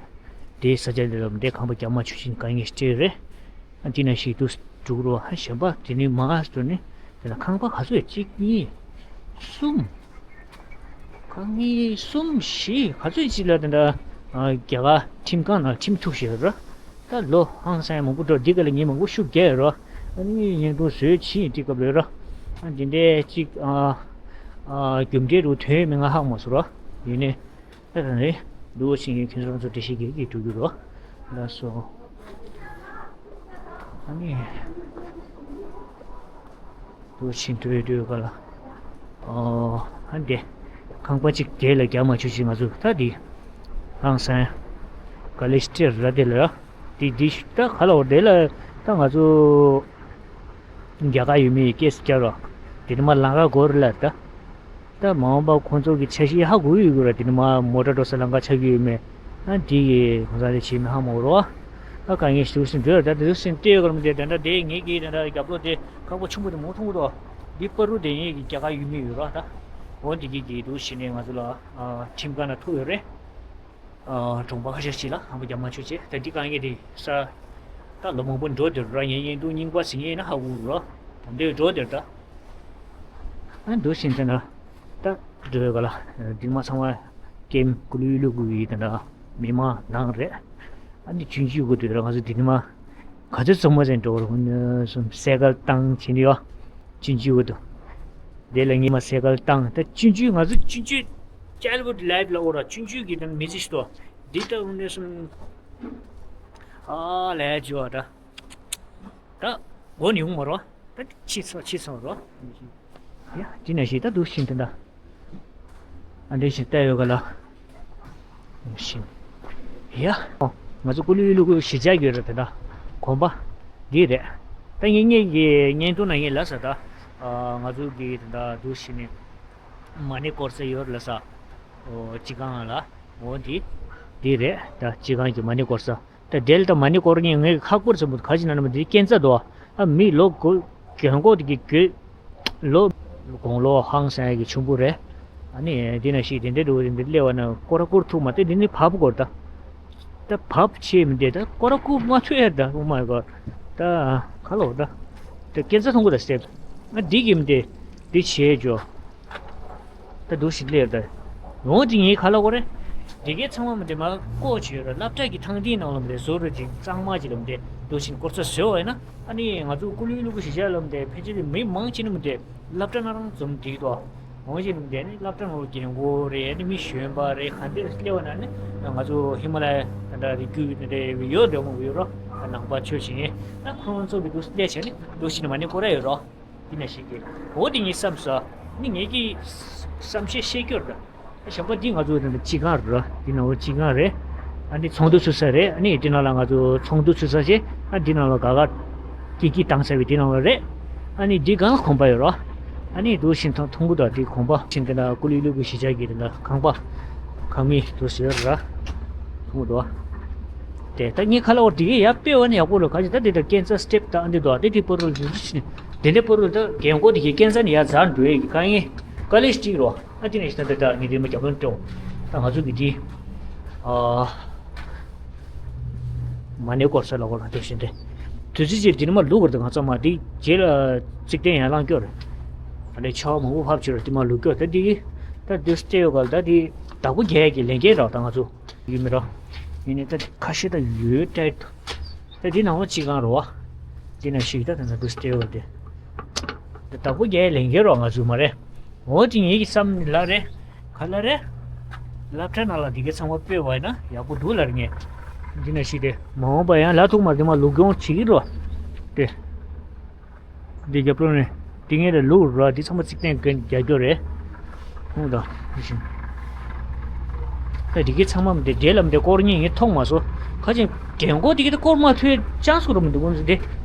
དེ་ས་ཆ་དེ་ལ་དེ་ཁང་པ་རྒྱ་མ་ཆོས་ཕྱིན་དཀའ་ངལ་སྤྲད་རེད། ཨ་དེ་ན་ཞིག་ཏུ་འགྲོ་རོགས་ཧ་གཞན་པ་དེ་ནི་མ་ཟེར་ནི་དེ་ལ་ཁང་པ་ག་ཚོད་གཅིག་གཉིས་གསུམ། ཁང་གཉིས་གསུམ་བཞི་ག་ཚོད་ཅིག་ལ་དེ་འདྲ་རྒྱ་གར་ཁྲིམས་ཁང་ནང་ཁྲིམས་ཐུག་བཞག་ར། ད་ལོ་ཧང་སང་མང་པོ་འགྲོ་འདི་ག་ལ་ཉིན་མང་པོ་ཤུགས་རྒྱག་ཡོད་ར། ཨ་ནི་ཉིན་ཐུང་བཟོས་ཕྱིན་འདི་སྐབས་ལོས་ར། ཨ་འདི་འདྲའི་ཅིག་ཨ་ཨ་རྒྱུ་འབྲས་རུ་ཐོན་མི་ང་ཧ་གོ་མ་སོང་ར། ཡིན་ནའི་ད་ད་ནི་འདུག་ཕྱིན་ཡིན་ཁྱེད་ཚོ་ཚོ་འགྲེལ་བཤད་རྒྱག་གི་འགྲོ་རྒྱུ་རོ། ལགས་སོ། ཨ་ནི། དུ་ཕྱིན་དུས་དུས་ག་ལ། ཨོ། ཨ་འདི། ཁང་པ་གཅིག་དེ་ལ་རྒྱག་མ་ཆོག་ཅིག་ང་ཚོ་ད་འདི། ཧང་སང་། ག་ལེ་སྤྲད་ར་དེ་ལ་ར། འདི་འདི་ད་ག་ལ་འོ་དེ་ལ་ད་ང་ཚོ། རྒྱ་གར་ཡུལ་མི་ཡི་སྐད་སུ་རྒྱག་རོགས། དེ་ནི་མ་ལང་ར་གོ་ར་ལ་ད། ད་མ་འོངས་པ་ཁོང་ཚོ་གི་འཆར་གཞི་ཧ་གོ་ཡོད་གི་ར་དེ་ནི་མ་མོ་ཊ་འགྲོ་ས་ལམ་ཁ་ཆགས་ཀྱི་ཡོད་མེད། ཨ་འདི་གི་གོང་ས་དེ་བྱེད་མི་ཧ་མ་གོ་རོགས། ད་དཀའ་ངལ་ཞིག་འདུག་སེ་འགྲོ་ད་དེ་ཚོ་སེམས་གཏད་ཡོད་ག་ར་མི་དེ་དེ་འདྲ་དེ་ངེད་ཀྱི་དེ་འདྲ་རྒྱབ་ལོགས་དེ་ཁག་པོ་ཆེན་པོ་དེ་མོ་མཐོང་གི་འདུག་འདི་པ་རུ་དེ་ངེད་ཀྱི་རྒྱ་གར་ཡུལ་མི་ཡོད་ར་ད། འོ་འདི་གི་གི་འདུག་ཞེས་ནས་ང་ཚོ་ལ་ཁྲིམས་ཁང་ན་ཐུག་ཡོད་རེད། གྲོང་པ་ཁ་ཤས་ཤིག་ལ་ཧམ་པ་རྒྱག་མ་ཆོག་ཅེས་ད་འདི་དཀའ་ངལ་དེ་ས་ ད་ལོ་མང་པོ་འགྲོ་དེར་ར་ཡིན་ཡིན་འདུག་རྙིང་པ་ཟིན་ཡིན་ན་ཧ་གོ་རོ། ད་འདོད་འགྲོ་དེར་ད། ཨ་འདུག་བཞིན་དེ་ན། ད་འགྲོ་ག་ལ། འདི་མ་ཚང་བ། ཀེམ་ཀུ་ལུ་ལུ་གུ་ཡི་དེ་འདྲ། མི་མང་ནང་རེད། ཨ་ནི་ཆུང་ཆུང་གུ་དུ་ར་ང་ཚོ་འདི་ནི་མ། ག་ཚོད་ཚང་མ་ཟེར་འགྲོ་རོ་སུམ་སེ་གལ་བཏང་ཕྱིན་ཡོ། ཆུང་ཆུང་གུ་དུ། དེ་ལ་ངེད་མ་སེ་གལ་བཏང་ད་ཆུང་ཆུང་ང་ཚོ་ཆུང་ཆུང་ཅལ་བུ་ལའིབ་ལ་འོ་ར་ཆུང་ཆུང་གི་དེ་མི་ཚེ་ཞིག་ཏོ། འདི་ལྟ་བུ་ནས་སུམ། ཨ་ལས་ཇོ་ཨ་ད། ད་མགོ་ནས་ཡོང་མ་རོ། ད་ཕྱི་སོ་ཕྱི་སོང་རོ། ཡ་དེ་ནས་ཤི་ད་འདུག་ཤིན་ཏེ་ད། ཨ་འདྲེ་ཞིག་བལྟ་ཡོད་ག་ལ། ཤིན། ཡ། ང་ཚོ་ཀུ་ལུ་ལུ་གུ་གཞིས་ཆགས་ཡོད་རེད་དེ་ད། གོམ་པ། འདི་རེད། ད་ངེད་ངེད་ཀྱི་བརྙན་ཐུང་ནང་ངེད་ལ་ས་ད། ང་ཚོ་གི་དེ་ད་འདུག་ཤིན་ནི། མ་ཎི་བསྐོར་ས་ཡོད་ལ་ས། ཨོ་སྤྱི་ཁང་ལ། འོ་འདི། འདི་རེད་ད་སྤྱི་ཁང་གི་མ་ཎི་བསྐོར་ས། ད་དེ་ལ་ད་མ་ཎི་བསྐོར་ཉིན་ངས་ཁག་པོར་ཟེར་མོད་ག་ཅི་ན་ན་མ་འདི་སྐྱེན་རྩ་དོ། ཨ་མི་ལོ་གོ་གྱོན་གོ་དེ་གི་གྱོད། ལོ། དགུང་ལོ་ཧང་སང་ཡ་གི་ཆུང་པོ་རེད། ཨ་ནི་འདི་ན་ཞིག་དེ་འདྲའི་འགྲོ་དེ་འདི་སླེབས་པ་ན་སྐོར་ར་བསྐོར་ཐུབ་མ་དེ་འདི་ནི་བབ་བསྐོར་ད། ད་བབ་ཆེ་མི་འདི་ད་སྐོར་ར་བསྐོར་མ་ཐུབ་ཡ་ད་ཨོ་མའི་གོ། ད་ག་ལོ་ད། ད་སྐྱེན་རྩ་མཐོང་གོ་ད་སེབ། ང་འདི་གི་མི་འདི་འདི་བྱེད་ཅོ། ད་འདུག་ཞིག་ལས་ད། ཡོང་དེ་ངའི་ཁ་ལ་གོ་རེ། དེ་གའི་ཚང་མ་མི་འདྲ་མ་བཀོད་བྱོས་ར་སློབ་གྲྭ་གི་ཐང་དེའི་ནང་ལ་མི་འདྲ་བཟོ་ར་ཅིག་གཙང་མ་ཅིག་ལ་མི་འདྲ་འདུག་ཞིག་སྐོར་ཚ་བཟོས་བ་ཡིན་ན་ཨ་ནི་ང་ཚོ་ཀུ་ལུའི་ལུ་གུ་གཞིས་ཆགས་ལ་མི་འདྲ་ཕལ་ཆེར་མི་མང་ཆེ་ནི་མི་འདྲ་སློབ་གྲྭ་ན་རང་འཛོམས་འདུག་དོ། འོང་ཞིག་མི་འདྲ་ནི་སློབ་གྲྭ་ནང་ལ་རྒན་གོག་རེད་ཨ་ནི་མི་གཞོན་པ་རེད་ག་འདྲ་སླེབས་པ་ན་ནི་ང་ཚོ་ཧི་མ་ལ་ཡ་ད་རི་རྒྱུད་དེ་འདྲ་ཡོད་འདྲ་མོ་ཡོད་རོ་ནང་པ་ཆོས་བྱེད་ད་ཁོང་ཚོ་གི་འདུག་སླེབས་བྱས་ནི་འདུག་ཞིག་ནི་མ་ནི་སྐོར་ར་ཡོད་རོ། དེ་ནས་ཤིག་གི། འོ་དེ་ངས་བསམ་སོ། ནི་ངེད་ཀྱི་བསམ་ཤེས་ཤེས་སྐྱོར་དང་། གཞན་པ་འདི་ང་ཚོ་དེ་འདྲ་སྤྱི་ཁང་རེད། འདི་ནང་ལ་སྤྱི་ཁང་རེད། ཨ་ནི་ཚོགས་འདུ་ཚུགས་ས་རེད། ཨ་ནི་དེ་ནང་ལ་ང་ཚོ་ཚོགས་འདུ་ཚུགས་ས་ཆེ། ཨ་འདི་ནང་ལ་ག་ག་ཀི་ཀི་བཏང་ས་བའི་དེ་ནང་ལ་རེད། ཨ་ནི་འདི་གང་གོམ་པ་ཡོད་རོ། ཨ་ནི་འདུག་ཤིན་ཐང་ཐུང་གུ་དང་དེ་གོམ་པ་ཤིན་དེ་འདྲ་ཀུ་ལི་ལུ་གུ་གཞིས་ཆགས་ཀྱི་དེ་འདྲ་ཁང་པ། ཁང་མིག་དུ་ཟེར་ར། ཐུང་དོ། དེ་ད་ངའི་ཁ་ལ་འོ་དེ་གི་ཡ་དཔེ་བ་ནི་ཡག་པོ་ལ་ག་ཅི་ད་དེ་ད་ཀན་སར་སི་ཊེབ་ད་ཨ་འདི་དོ་དེ་དེ་པོ་རུ་ལུ་ཅི་ནི་དེ་འདྲ་པོ་རུ་ད་རྒན་གོག་དེ་གི་ཀན་སར་ནི་ཡ་ཛར་འགྲོ་ཡི་གི་ག་ངའི་ཀ་ལེ་ཤི་ཊིག་རོ་ཨ་དེ་ནི་ཤི་ད་ད་ད་ངའི་དེ་མ་རྒྱབ་ལོན་ཏོ། ད་ང་ཚོ་གི་དེ་ཨ་མ་ནེ་སྐོར་ས་ལ་གོ་ལ་དེ་བཞིན་ཏེ། དུས་ཚོད་ཅིག་དེ་ནི་མ་ལུག་གར་ད་ང་ཚོ་མ་དེ་རྗེས་ལ་ཚིག་བརྟན་ཡང་ལང་སྐྱོར་རེད། ཨ་ལེ་ཆ་བ་མང་པོ་ཕབ་ཆུ་ར་དེ་མ་ལུག་སྐྱོར་ད་དེ་གི་ད་དུས་སྟེ་ཡོད་ག་ལ་ད་དེ་བདག་པོ་རྒྱག་གི་ལས་འགན་རོགས་ད་ང་ཚོ། ཡུལ་མི་རོ། ཡིན་ནི་ད་ཁ་ཤས་ད་ཡོད་ཏྲལ་དུ། ད་འདི་ནང་ལོ་གཅིག་གང་རོ། འདི་ན་ཞིག་ད་ད་ན་འདུ་སྟེ་ཡོད་དེ། ད་བདག་པོ་རྒྱག་ལས་འགན་རོ་ང་ཚོ་མ་རེད། འོ་དེ་ངེད་ཀྱི་བསམ་ནི་ལ་རེད། ག་ལ་རེད། སློབ་གྲྭ་ནང་ལ་འདི་གའི་ཚང་མ་སྤོས་བ་ཡིན་ན་ཡག་པོ་འདུག་ལ་རེད་ངས། འདི་ན་ཞིག་དེ་མ་འོངས་པ་ཡང་ལ་ཐུག་མ་འདི་མ་ལུག་གྱོང་བྱེད་ཀྱི་རོ། དེ། འདི་རྒྱབ་ལོགས་ནས་འདི་ངེད་ལ་ལུག་ར་འདི་ཚང་མ་ཚིག་བརྟན་གན་རྒྱག་རྒྱུ་རེད། ཁོང་དང་འདི་བཞིན། ད་འདི་གའི་ཚང་མ་མི་འདི་འདྲེ་ལམ་འདི་སྐོར་ཉིན་ངས་མཐོང་མ་སོང་། ཁ་ཅིག་རྒན་གོག་འདི་གའི་ད་སྐོར་མ་ཐུབ་ཅང་སུ་ར་མི་འདུག་ཁོང་ཚོ་འདི་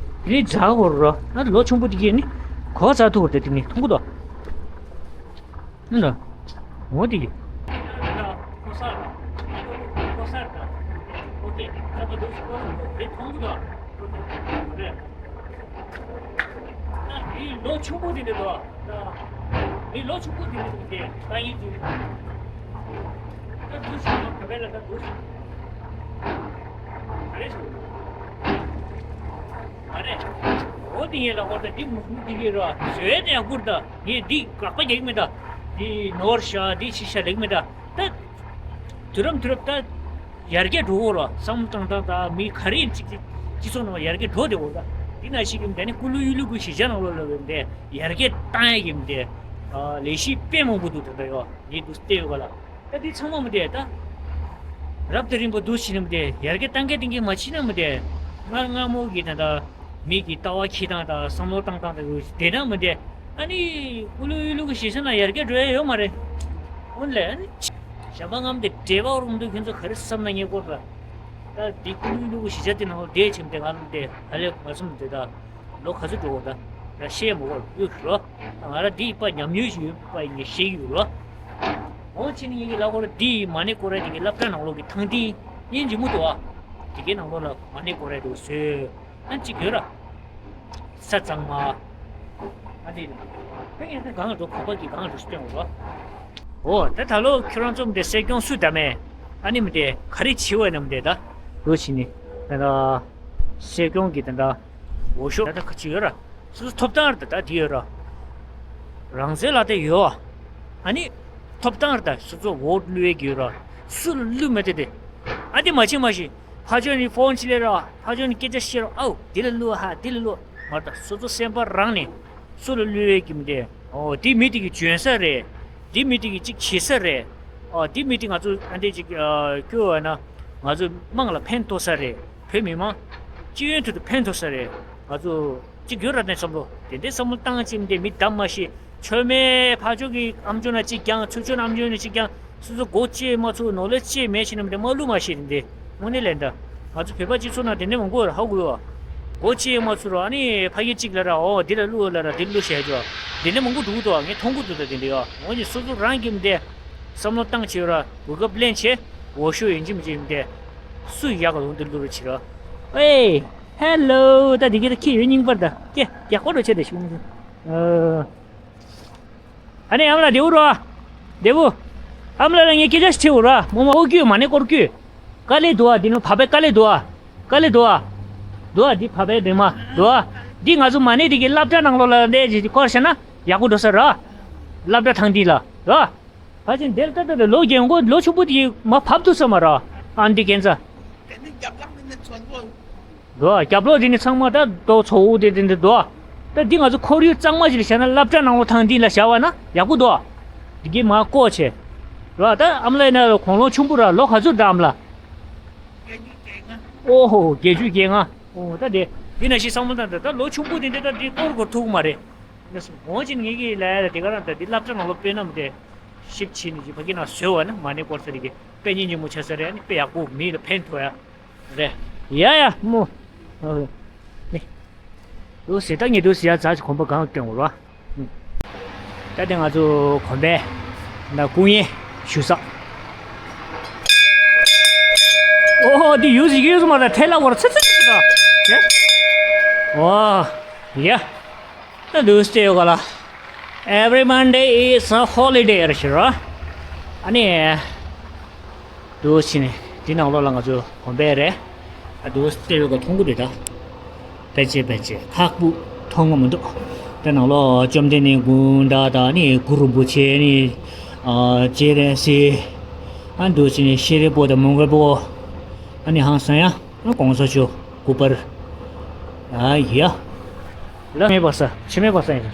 འདི་ཛ་གོ་ར་ན་ལོ་ཆུང་པོ་འདི་གའི་ནི་གོ་ཛ་ཐུག་ར་འདི་ནི་མཐོང་གི་འདུག་ནི་འདྲ། འོ་འདི་གའི། ལོ་ཆུང་པོ་དེ་འདྲ་འདུག་མི་ལོ་ཆུང་པོ་དེ་འདྲ་འདུག་སྟེ་ད་ཡིན་དུས། ད་འདུག་ཞིག་ཡང་བོད་པའི་ལ་ད་འདུག་ཞིག་མ་རེད་ཞུ། མ་རེད། འོ་དེ་ཡིན་ལ་འོ་ད་འདི་མུ་གུ་འདི་གི་ར་བཟོས་དེ་ཡང་བསྐུར་ད་ངས་འདི་དགག་པ་རྒྱག་གི་མེད་ད། འདི་ནོར་ཤ་འདི་ཕྱི་ཤ་ལེགས་མེད་ད། ད། དུས་རབས་དུས་རབས་ད། ཡར་རྒྱས་འགྲོ་གོ་ར་བསམ་བློ་བཏང་སྟངས་དང་མི་ག་རེ་ཡིན་གཅིག་གཅིག་སྤྱི་ཚོགས་ནང་ལ་ཡར་རྒྱས་འགྲོ་བསྡད་གོ་ད། འདི་ན་ཞིག་གིས་འདི་ནི་ཀུ་ལུ་ཡུ་ལུ་གུ་གཞིས་ཆགས་ནང་ལོགས་ལ་འདི་ཡར་རྒྱས་བཏང་ཡ་གི་འདི་ལས་གཞི་དཔེ་མང་པོ་འདུག་ད་ལྟ་ཡོད་ངས་འདུག་བལྟས་ཡོད་ག་ལ། ད་འདི་ཚང་མ་མི་འདི་ད་རབ་དང་རིམ་པ་འདུག་ཕྱིན་ན་མི་འདི་ཡར་རྒྱས་བཏང་གི་བཏང་གི་མ་ཕྱིན་ན་མི་འདི་སྔར་སྔ་མོ་གི་ད་ད། མི་གི་ལྟ་བ་འཁྱེར་སྟངས་དང་བསམ་བློ་བཏང་སྟངས་དང་དེ་འདྲ་མི་འདྲ། ཨ་ནི་ཀུ་ལུ་ཡུ་ལུ་གི་གཞིས་ཆགས་ནང་ཡར་རྒྱས་འགྲོ་ཡ་ཡོད་མ་རེད། འོན་ལས་ཨ་ནི་གཞན་པ་ངམ་དེ་འབྲེལ་བ་རུང་དུ་ཁྱོད་ཚོ་ག་རེ་བསམ་ན་ངས་སྐོར་ལ། ད་འདི་ཀུ་ལུ་ཡུ་ལུ་གི་གཞིས་ཆགས་དེ་ནང་ལ་བསྡད་ཕྱིན་དེ་ང་ལ་དེ་ཧ་ལས་མ་བསམ་དེ་ད་ལོ་ག་ཚོད་འགྲོ་གོ་ད་ད་ཤེས་མ་གོ་ཡུ་རོ། ད་ང་ར་འདི་པ་ཉམས་མྱོང་ཞིག་ཡོད་པ་ངས་ཤེས་ཡུ་རོ། འོ་ཕྱིན་ངས་ལ་སྐོར་འདི་མ་ཎི་སྐོར་ར་དེ་ངས་སློབ་གྲྭ་ནང་ལོགས་ཀྱི་ཐང་སྟེང་ཡིན་གྱི་མུ་ཏོ་ཨ། དེ་གའི་ནང་ལོགས་ལ་མ་ཎི་སྐོར་ར་དེ་བཟོས། ཨ་ཅིག་ཡོད་ར། ས་གཙང་མ། ཨ་དེ་ནི། ཕ་ཡང་ད་གང་འགྲོ་ཁོག་པ་གི་གང་འགྲོ་སྟོན་འོ། འོ་ད་ད་ལོ་ཁྱོད་རང་ཚོ་མི་དེ་སྲིད་སྐྱོང་སུ་ད་མེད། ཨ་ནི་མི་དེ་ག་རེ་བྱེད་འོས་ན་མི་དེ་ད། འོ་ཕྱིན་ནི། ད་ད། སྲིད་སྐྱོང་གི་དེ་འདྲ་འོས་ཤོག་ད་ལྟ་ཁ་ཅིག་ཡོད་ར། སོ་སོ་ཐོབ་ཐང་རེད་ད་དེ་ཡོད་ར། རང་བཙན་ལ་དེ་ཡོད་ཨ། ཨ་ནི་ཐོབ་ཐང་རེད་ད་སོ་སོ་འོ་བླུག་ཡས་ཀྱི་ཡོད་ར། སུ་ལ་བླུག་མེད་དེ་དེ། ཨ་དེ་མ་བྱེད་མ་ཤེས། ཕར་ཕྱོགས་ནས་ཕོན་ཅིག་སླེབས་ར། ཕར་ཕྱོགས་ནས་སྐད་ཆ་བཤད་ར། ཨའུ་དེ་ལ་བླུག་ཧ་དེ་ལ་བླུག་མ་རེད་ད་སོ་སོ་སེམས་པ་རང་ནས་སུ་ལ་བླུག་ཡས་ཀྱི་མི་དེ། ཨོ་དེ་མི་དེ་གི་འཇོན་ས་རེད། དེ་མི་དེ་གི་ཅིག་བྱེད་ས་རེད། ཨོ་དེ་མི་དེ་ང་ཚོ་ཨ་འདྲས་ཅིག་སྐྱོ་བ་ན་ང་ཚོ་དམངས་ལ་ཕན་ཐོགས་ས་རེད། བོད་མི་མང་སྤྱི་ཡོངས་ཐོག་ཏུ་ཕན་ཐོགས་ས་རེད། ང་ཚོ་གཅིག་གྱུར་ར་ནས་བསམ་བློ་དེ་འདྲའི་བསམ་བློ་བཏང་ཅིག་འདི་མི་གདམ་མ་ཤེས། མཆོད་མེ་ཕར་ཕྱོགས་ཀྱི་ཨམ་ཅོག་ན་གཅིག་རྒྱང་ཚུར་ཕྱོགས་ན་ཨམ་ཅོག་ན་གཅིག་རྒྱང་། སོ་སོ་སྒོ་ཕྱེ་མ་ཚུགས་ནོར་ལས་ཅི་མེད་ཕྱིན་ནམ་དེ་མ་བླུག་མ་ཤེས་དེ་འདྲའི་དངོས་གནས་ལན་འདྲ། ང་ཚོ་བོད་པ་སྤྱི་ཚོགས་ནང་དེ་འདྲའི་མང་པོ་ཧ་གོ་ཡོད། སྒོ་ཕྱེ་མ་ཚུགས་ར་ཨ་ནི་ཕ་གི་གཅིག་ལ་ར་ཨོ་འདི་ལ་བླུག་ལ་ར་འདི་ལ་བླུག་བྱས་ཅོ། དེ་འདྲའི་མང་པོ་འདུག་འདུག་ངས་མཐོང་གི་འདུག་ད་དེ་འདྲའི་ཡོད། འོན་ཀྱང་སོ་སོ་རང་གི་མི་དེ་བསམ་བློ་བཏང་བྱས་ར་གོ་སྐབས་ལེན་བྱས་འོས་ཤོག་ཡིན་གཅིག་མིན་གཅིག་མི་དེ་སུ་ཡག་ག་ལུང་དེ་བླུག་ར་བྱེད་ར། ཨེ། ཧེ་ལོ། ད་འདི་གི་ད་ཁྱི་ཡོད་རྙིང་པར་ད་ཀྱེ་ཡག་པོ་འགྲོ་ཆེ་ད་ཤུང་། ཨ་ནི་ཨ་མ་ལགས་བདེ་པོ་རོ། བདེ་པོ། ཨ་མ་ལགས་ལ་ངས་སྐད་ཆ་ཞིག་དྲི་འོ་ར་མོ་མ་ཨོ་ཀྱུ་མ་ནི་སྐོར་ཀྱུ། དཀའ་ལས་འདུག་ཨ་འདི་ནི་བག་པའི་དཀའ་ལས་འདུག་ཨ། དཀའ་ལས་འདུག་ཨ། འདུག་ཨ་འདི་བག་པའི་འདི་མ་འདུག་ཨ། འདི་ང་ཚོ་མ་ནི་འདི་གི་སློབ་གྲྭ་ནང་ལོགས་ལ་འདས་ཅིག་སྐོར་བྱས་ན་ཡག་པོ་འགྲོ་ས་ར། སློབ་གྲྭ་ཐང་འདི་ལ་ར། ཕལ་ཆེར་འདིར་ལྟ་ལྟ་ལོ་རྒན་གོ་ལོ་ཆུང་པོ་དེ་མ་བབས་ཐུབ་ས་མ་ར། ཨ་འདི་ཁན་ཚ། དེ་ནི་རྒྱབ་ལ་མི་ནི་ཚོན་པོ། འདུག་རྒྱབ་ལོགས་དེ་ནི་ཚང་མ་ད་རྡོ་ཚོ་འུ་དེ་དེ་འདི་འདུག་ད་འདི་ང་ཚོ་ཁོར་ཡུག་གཙང་མ་ཞིག་ལ་བཞག་ན་སློབ་གྲྭ་ནང་ལོགས་ཐང་འདི་ལ་བཞག་པ་ན་ཡག་པོ་འདུག་འདི་གི་མ་བཀོག་ཆེ། ར་ད་ཨམ་ལའི་ན་ལ་གོང་ལོ་ཆུང་པོ་ར་ལོ་ག་ཚོད་འདྲ་ཨམ་ལ། ཨོ་ཧོ་བརྒྱད་ཅུ་གྱ་ལྔ། ཨོ་ད་དེ་འདི་ན་ཞིག་བསམ་བློ་བཏང་ད་ད་ལོ་ཆུང་པོ་དེ་འདི་ད་འདི་སྐོར་སྐོར་ཐུག་གི་མ་རེད། ནས་སོང་འོང་ཅིག་ངེད་ཀྱི་ལ་ཡ་ལ་དེ་ག་རང་ད་འདི་སློབ་གྲྭ་ནང་ལོ་དཔེ་ནམ་དེ་ཤིབ་ཕྱིན་ནས་ཅིག་ཕ་གི་ན་བཟོས་བ་ན་མ་ཎི་སྐོར་ས་རེ་གི་དཔེ་སྙིང་རྗེ་མོ་ཆགས་ས་རེད། ཨ་ནི་དཔེ་ཡག་པོ་མི་ལ་ཕན་ཐོགས་ཡ་རེད། ཡ་ཡ་མོ། ཨོ་ནི། འདུག་ཟེར་ད་ངས་འདུག་ཟེར་ཡ་ཛ་ཅིག་གོམ་པ་གང་སྟོན་འོ་ར། ད་དེ་ང་ཚོ་གོམ་པའི་ན་སྐུ་ངལ་ཞུ་ས། ཨོ་འདི་ཡུ་ཟི་ཡུ་ཟི་མ་ད་ཐལ་ལ་བོར་ཚ་ཚ་ཚ་ཚ། ཨོ་ཡ། ད་འདུག་སྟེ་ཡོད་ག་ལ། Every Monday is a holiday ར་ཤི་ར། ཨ་ནི། འདུག་ཕྱིན་ནས་འདི་ནང་ལོགས་ལ་ང་ཚོ་གོམ་པ་རེད། ཨ་འདུག་སྟེ་ཡོད་ག་མཐོང་གི་རེད་ད། ཕལ་ཆེར་ཕལ་ཆེར་ཁག་པོ་མཐོང་གི་མི་འདུག་དེ་ནང་ལོགས་བཅོམ་ལྡན་འདས་དགོངས་དག་དང་ནི་གུ་རུ་རིན་པོ་ཆེ་ནི། ཨ་སྤྱན་རས་གཟིགས། ཨ་འདུག་ཕྱིན་ནས་ཤེས་རིག་པོ་དང་མོན་གྷོ་པོ། ཨ་ནི་ཧང་སང་ཡ། ཨ་གོང་ས་མཆོག་སྐུ་པར། ཨ་ཡ། ལ་མེད་པ་ས་ཆི་མེད་པ་ས་ཡིན།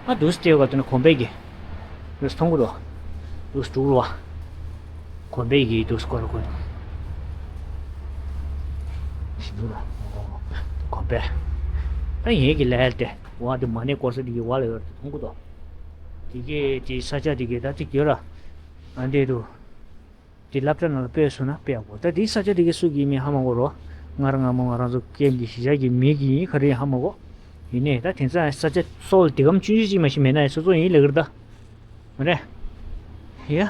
ཨ་འདུག་སེ་བལྟས་ཡོད་ག་དེ་ནི་གོམ་པའི་གི། འདུག་སེ་མཐོང་གི་འདུག་འདུག་སེ་འགྲོ་གི་འདུག་བ། གོམ་པའི་གི་འདུག་སེ་སྐོར་སྐོར། ཞིག་འདུག་ལ། གོམ་པའི། ཨ་ངེད་ཀྱི་ལ་ཡལ་ཏེ་བ་དེ་མ་ཎི་སྐོར་ས་དེ་གི་བ་ལ་ཡོད་རེད་མཐོང་གི་འདུག་དེ་གི་དེ་ས་ཆ་དེ་གི་ད་ཅིག་ཡོད་ར། ཨ་འདྲས་འདུག་དེ་སློབ་གྲྭ་ནང་ལ་སྤོས་སོང་ན་དཔེ་ཡག་པོ། ད་དེའི་ས་ཆ་དེ་གའི་སུ་གི་མིང་ཧ་མ་གོ་རོ། ང་རང་ང་མོ་ང་རང་ཚོ་ཀེམ་གི་གཞིས་ཆགས་ཀྱི་མི་གི་ཡིན་ག་རེ་ཡིན་ཧ་མ་གོ། ཡིན་ནའི་ད་དེང་སང་ས་ཆ་སོགས་དེ་གམ་ཆུང་ཆུང་ཅིག་མ་ཞིག་མེད་ན་ཡང་སོ་སོ་ཡིན་ལེ་གི་རེད་ད། མ་རེད། ཡ།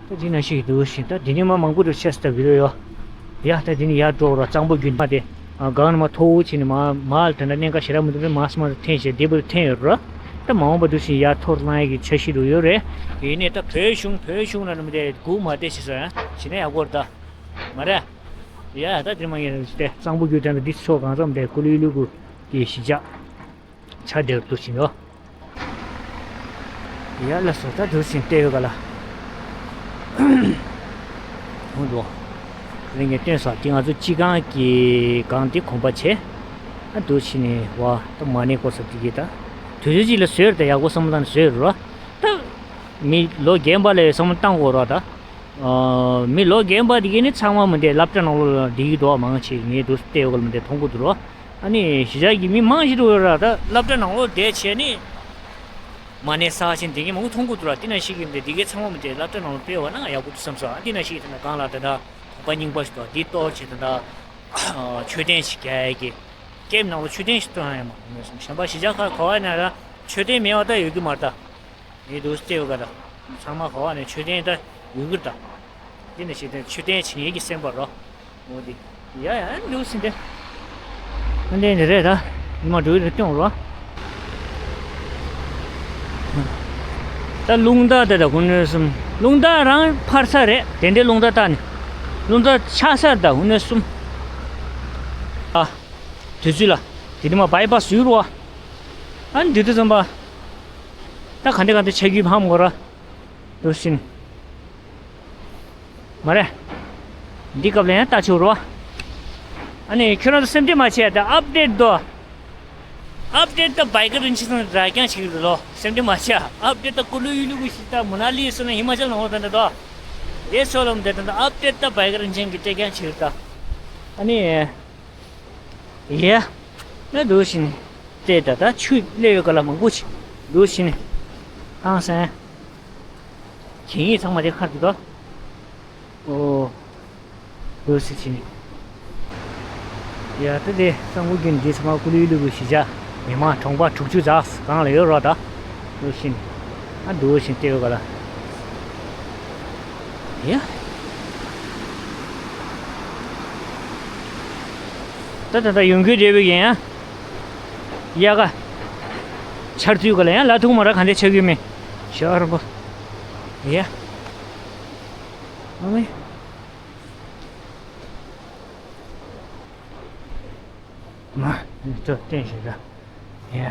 ད་དེ་ན་ཞིག་འདུག་ཞིག་ད་དེ་ནི་མ་མང་པོ་རུ་ཆེ་སྟབས་ཡོད་ཡོ། ཡ་ད་དེ་ནི་ཡར་འགྲོ་རོགས་གཙང་པོ་རྒྱུན་མ་དེ། གང་ནས་མ་མཐོ་བོ་ཕྱིན་ནས་མ་མ་ལ་དེ་འདྲ་གནད་འགག་ཞེ་དྲག་མི་འདུག་རེད། མ་སྨ་འཐེན་བྱས་བདེ་པོ་འཐེན་ཡོད་རོ། ད་མ་འོངས་པ་འདུག་ཞིག་ཡར་མཐོ་རུ་ལངས་ཡ་གི་འཆར་གཞི་རུ་ཡོད་རེད། ཡིན་ནའི་ད་བོད་གཞུང་བོད་གཞུང་ལ་ནི་མི་དེ་སྒུག་མ་བསྡད་ཞེས་སོ་ཡ་བྱས་ན་ཡག་པོ་རེད་ད། མ་རེད། ཡ་ད་དེ་མ་ངེས་རེད་དེ་གཙང་པོ་རྒྱུད་དེ་འདྲ་འདི་ཕྱོགས་གང་འཚམ་དེ་ཀུ་ལུ་ལུ་གུ་གི་གཞིས་ཆགས། ཆ་དེར་དུ་ཕྱིན་ཡོད། ཡ་ལ་སོ་ད་དུ་ཕྱིན་བལྟས་ཡོད་ག་ལ། ཧུང་འགྲོ། རིང་གི་སྟོན་ས་དེ་ང་ཚོ་སྤྱི་ཁང་གི་སྒང་དེ་གོམ་པ་བྱས། ཨ་དུ་ཕྱིན་ནས་བ་ད་མ་ཎི་སྐོར་ས་དེ་གི་ད། དུས་ཚོད་ཅིག་ལ་བཟོས་ར་ད་ཡག་པོ་བསམ་བློ་བཏང་ནས་བཟོས་ར། ད། མི་ལོ་རྒན་པ་ལ་བསམ་བློ་བཏང་དགོས་ར་ད། མི་ལོ་རྒན་པ་དེ་གས་ནི་ཚང་མ་མི་འདྲ་སློབ་གྲྭ་ནང་ལོགས་ལ་བསྡད་ཀྱི་འདུག་མང་ཆེ་ངས་འདུག་བལྟས་ཡོད་ག་ལ་མི་འདྲ་མཐོང་གི་འདུག་རོ། ཨ་ནི་གཞིས་ཆགས་ཀྱི་མི་མང་ཞིག་འདུག་ར་ད་སློབ་གྲྭ་ནང་ལོགས་བསྡད་བྱས་ནི། མ་ཎི་བསགས་བྱས་དེ་གས་མང་པོ་མཐོང་གི་འདུག་ར་དེ་ན་ཞིག་གི་མི་འདྲ་དེ་གས་ཚང་མ་མི་འདྲ་སློབ་གྲྭ་ནང་ལོགས་སྤེལ་བ་ན་ཡག་པོ་འདུག་བསམ་སོང་། ཨ་དེ་ན་ཞིག་གི་དེ་ན་གང་ལ་ད་ད་དོགས་པ་རྙིང་པ་ཞིག་འདུག་འདི་གཏོར་བྱས་ད་ད་མཆོད་རྟེན་ཞིག་རྒྱག་ཡ་གི་ཀེམ་ནང་ལོགས་མཆོད་རྟེན་ཞིག་བཏོན་ཡ་མ་གཞན་པ་གཞིས་ཆགས་ཁག་ག་བ་ན་ད་མཆོད་རྟེན་མེད་པ་ད་ཡོད་གི་མ་རེད་ད། ངས་འདུག་སེ་བལྟས་ཡོད་ག་ད། ཚང་མ་ག་བ་ནས་མཆོད་རྟེན་ད་ཡོད་གི་ད། འདི་ནས་བཤད་དོན་མཆོད་རྟེན་བྱེད་མཁན་གྱི་སེམས་པ་རོ། འོ་འདི། ཡ་ཡ་འདུག་སེ་འདི། ཨ་འདི་འདི་རེད་ད། ཉི་མ་འགྲོ་གི་རེད་སྟོན་རོ། ད་རླུང་རྟ་དེ་ད་ཧུ་ནོ་གསུམ། རླུང་རྟ་རང་ཕར་ས་རེད་དེ་འདྲའི་རླུང་རྟ་ད་ནི། རླུང་རྟ་ཆགས་ས་ད་ཧུ་ནོ་གསུམ། དུས་ཚོད་ལ། དེ་ནི་མ་བྷའི་པ་སི་ཡོད་རེད་བ། ཨ་ནི་དེ་དུས་ཙམ་པ། ད་ག་འདྲ་ག་འདྲ་ཆགས་ཀྱི་ཧ་མ་གོ་ར། འདུག་སེ་ནི། མ་རེད། འདི་སྐབས་ལ་ཡང་ལྟ་ཆོག་རོ། ཨ་ནི་ཁྱོད་རང་ཚོ་སེམས་ཁྲལ་མ་བྱེད་ད་ཨབ་ཌེཊ་དོ། ཨབ་ཌེཊ་ད་བྷའི་ཀ་རིན་ཆེན་ཚང་ར་རྐྱང་བྱེད་ཀྱི་རེད་ལོ། སེམས་ཁྲལ་མ་བྱེད། ཨབ་ཌེཊ་ད་ཀུ་ལུ་ཡུ་ལུ་གུ་ཞིག་ད་མུ་ན་ལི་སོ་ན་ཧི་མ་ཅལ་ནང་འོ་ད་འདྲ་དོ། དེ་སོ་ལམ་དེ་ད་ད་ཨབ་ཌེཊ་ད་བྷའི་ཀ་རིན་ཆེན་གྱི་སྤྲད་རྐྱང་བྱེད་ཀྱི་རེད་ད། ཨ་ནི། ཡ། ན་འདུག་བཞིན། དེ་ད་ལྟ་ཆུ་སླེབས་ཡོད་ག་ལ་མང་པོ་ཅིག་འདུག་བཞིན། ཧང་སང་། གད་སྙིགས་ཚང་མ་དེ་ཁར་འདུག་ད། ཨོ། འདུག་སེ་བྱིན། ཡ་ད་དེ་གཙང་པོ་རྒྱུན་འདི་ཚང་མ་ཀུ་ལུ་ལུ་གུ་ཞིག་བྱ། མི་མང་གྲོང་པ་དྲུག་ཅུ་ཙམ་གང་ལ་ཡོད་རོགས་ད། འདུག་བཞིན། ཨ་འདུག་བཞིན་བལྟས་ཡོད་ག་ལ། ཡ། ད་ད་ད་ཡོང་གི་རེད་བས་ཡིན་ཡ། ཡ་ག་ཆར་དུས་ག་ལ་ཡང་ལ་ཐུག་མ་ར་ག་འདྲ་ཆགས་ཀྱི་མེད། ཤར་པོ། ཡ། ཨ་མེ། མ། ནི་ཏོ་བསྟན་ཞིག་ད། ཡ།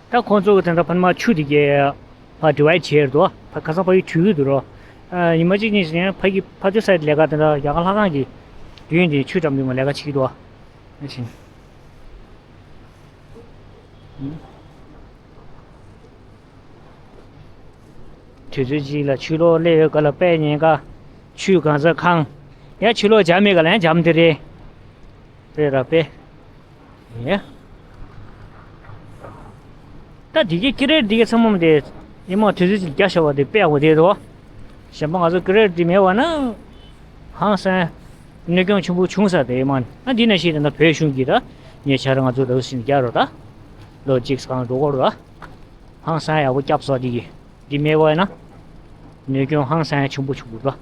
ད་ཁོང་ཚོ་གི་དེ་འདྲ་ཕ་མ་ཆུ་དེ་གས་ཕ་ཌི་ཝའི་ཌི་བྱས་འདུག་ཕ་ཁ་སང་ཕ་གི་བྲུས་ཀྱི་འདུག་རོ། ཨ། ཉི་མ་གཅིག་གཉིས་ཤིག་ཡང་ཕ་གི་ཕ་ཆུ་སའི་ལས་ཀ་དེ་འདྲ་རྒྱ་གར་ལྷ་ཁང་གི་མདུན་དེ་ཆུ་འགྲམ་དུ་མ་ལས་ཀ་བྱེད་ཀྱི་འདུག་ཨ་ཕྱིན། དུས་ཚོད་གཅིག་ལ་ཆུ་ལོག་སླེབས་ཡོད་ག་ལ་དཔེ་ཉེན་ཁ། ཆུ་གང་ས་གང་། ཡང་ཆུ་ལོག་འཇམ་མེད་ག་ལ་ཡང་འཇམ་དེ་རེད། དཔེ་ར་དཔེ། ཡེ། ད་འདི་གི་ཀི་རེ་འདི་གི་ཚང་མ་དེ་ཉི་མ་དུས་ཚོད་ཅིག་རྒྱ་ཤ་བ་དེ་དཔེ་ཡག་པོ་དེ་རེད་དོ། གཞན་པ་ང་ཚོ་ཀི་རེ་འདི་མེད་པ་ན། ཧང་སང་། གནོད་སྐྱོན་ཆེན་པོ་བྱུང་ས་དེ་མ་ན་འདི་ན་ཤི་དེ་ན་བོད་གཞུང་གི་ད་ཉེ་ཆར་ང་ཚོ་ལ་ཟིན་རྒྱ་རོ་ད། ལོ་གཅིག་སྒང་འགྲོ་གོ་རོ་ད། ཧང་སང་ཡག་པོ་སྐྱབས་སོ་འདི་གི་འདི་མེད་པ་ན། གནོད་སྐྱོན་ཧང་སང་ཡག་ཆེན་པོ་བྱུང་གི་རོ།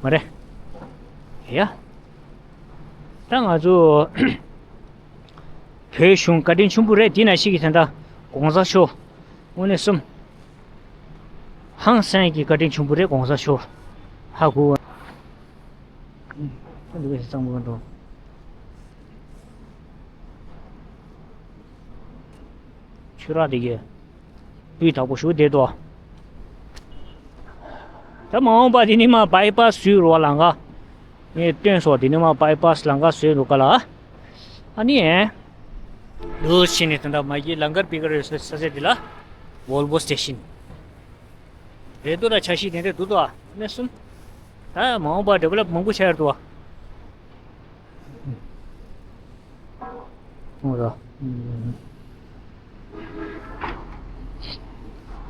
མ་རེད། ཡ། ད་ང་ཚོ་བོད་གཞུང་བཀའ་དྲིན་ཆེན་པོ་རེད། འདི་ན་ཤི་གི་དེ་འདྲ་གོང་ས་མཆོག་དངོས་གནས་སོམ། ཧང་སང་གི་བཀའ་དྲིན་ཆེན་པོ་རེད་གོང་ས་མཆོག་ཧ་གོ། ཨ་འདི་ག་ཞིག་གཙང་པོ་འགྲོ། ཆུ་རགས་དེ་གས། སྤུས་དག་པོ་ཞུ་བསྡད་དོ། ད་མ་འོངས་པ་དེ་ནི་མ་བྷའི་པ་སི་ཟུར་བ་ལང་ག་ངས་སྟོན་སོགས་དེ་ནི་མ་བྷའི་པ་སི་ལང་ག་བཟོས་འདུག་ག་ལ། ཨ་ནི། ལོ་ཕྱིན་ནས་ད་ལྟ་མ་གི་ལང་གར་པི་ཀ་རེ་ས་ས་ཚད་དེ་ལ། ཝོལ་བོ་སི་ཊེ་ཤིན། རེད་འདུག་ལ་ཆ་ཤས་དེ་འདྲ་འདུག་དོ། ཨ་ནི་གསུམ། ད་མ་འོངས་པ་ཌི་ཝེ་ལོབ་མང་པོ་ཆགས་ཡོད་འདུག་བ། འོ་ར།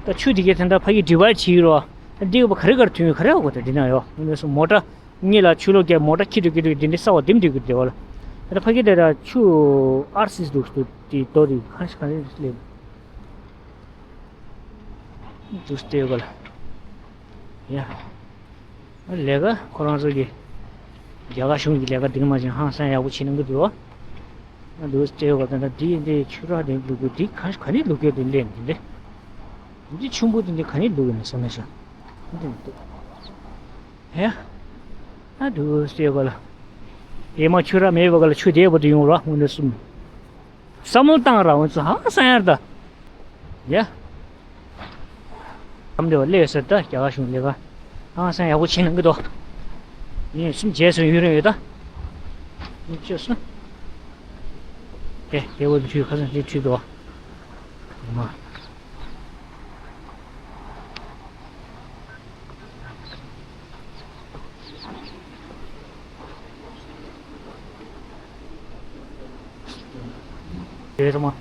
ད་ཆུ་དེ་གའི་དེ་འདྲ་ཕ་གི་ཌི་ཝའི་ཌི་བྱེད་ཀྱི་རོ། འདི་ག་བ་ག་རེ་ག་རེ་ཐོན་ཡོད་ག་རེ་ཡོད་གོ་ད་འདི་ན་ཡོ། འོ་ནས་སུ་མོ་ཊ་གཉིས་ལ་ཆུ་ལོག་རྒྱབ་མོ་ཊ་ཁྱི་འགྲོ་ཁྱི་འགྲོ་འདི་འདྲའི་ས་བ་ལྡེམ་འགྲོ་གི་འདྲ་བ་ལ། ད་ཕ་གི་དེ་ད་ཆུ་ཨར་སིས་འདུག་འདུག་དེ་དོ་དེ་གང་ཞིག་གང་རེ་སླེབས། འདུག་སྟེ་ཡོད་ག་ལ། ཡ། ལས་ཀ་ཁོ་རང་ཚོ་གི་རྒྱ་གར་གཞུང་གི་ལས་ཀ་འདི་ནི་མ་བྱུང་ཧང་སང་ཡག་པོ་བྱེད་གནང་གི་འདུག་ཨ་འདུག་སྟེ་ཡོད་ག་ད་ད་འདི་འདི་ཆུ་རགས་འདི་ལུག་གུ་འདི་ག་ག་ནས་ལུག་གུ་འདི་ལེན་འདི་འདི། འདི་ཆུན་པོ་འདི་འདི་ག་ནས་ལུག་གུ་ནས་བསམ་མེད་ཤག་འདི་འདུག་ཧེ། ཨ་འདུག་སྟེ་ཡོད་ག་ལ། ཡེ་མ་ཆུ་རགས་མེད་པ་ག་ལ་ཆུ་དེ་བ་དུ་ཡོང་ར་འོ་འདི་གསུམ། བསམ་བློ་བཏང་ར་འོང་ཚོ་ཧང་སང་ཡར་ད། ཡ། ཨམ་དེ་བ་ལས་ཟེར་ད་རྒྱ་གར་གཞུང་ལས་ཀ་ཧང་སང་ཡག་པོ་བྱེད་གནང་གི་འདུག་ཡིན་གསུམ་བྱས་སོང་ཡུན་རིང་ཡོད་ད། ཡིན་བཅོས་སོང་། ཨེ་དེ་བ་དུ་ཁ་སང་དེ་ཁྲིད་འདུག་བ། མ། རེད་མ།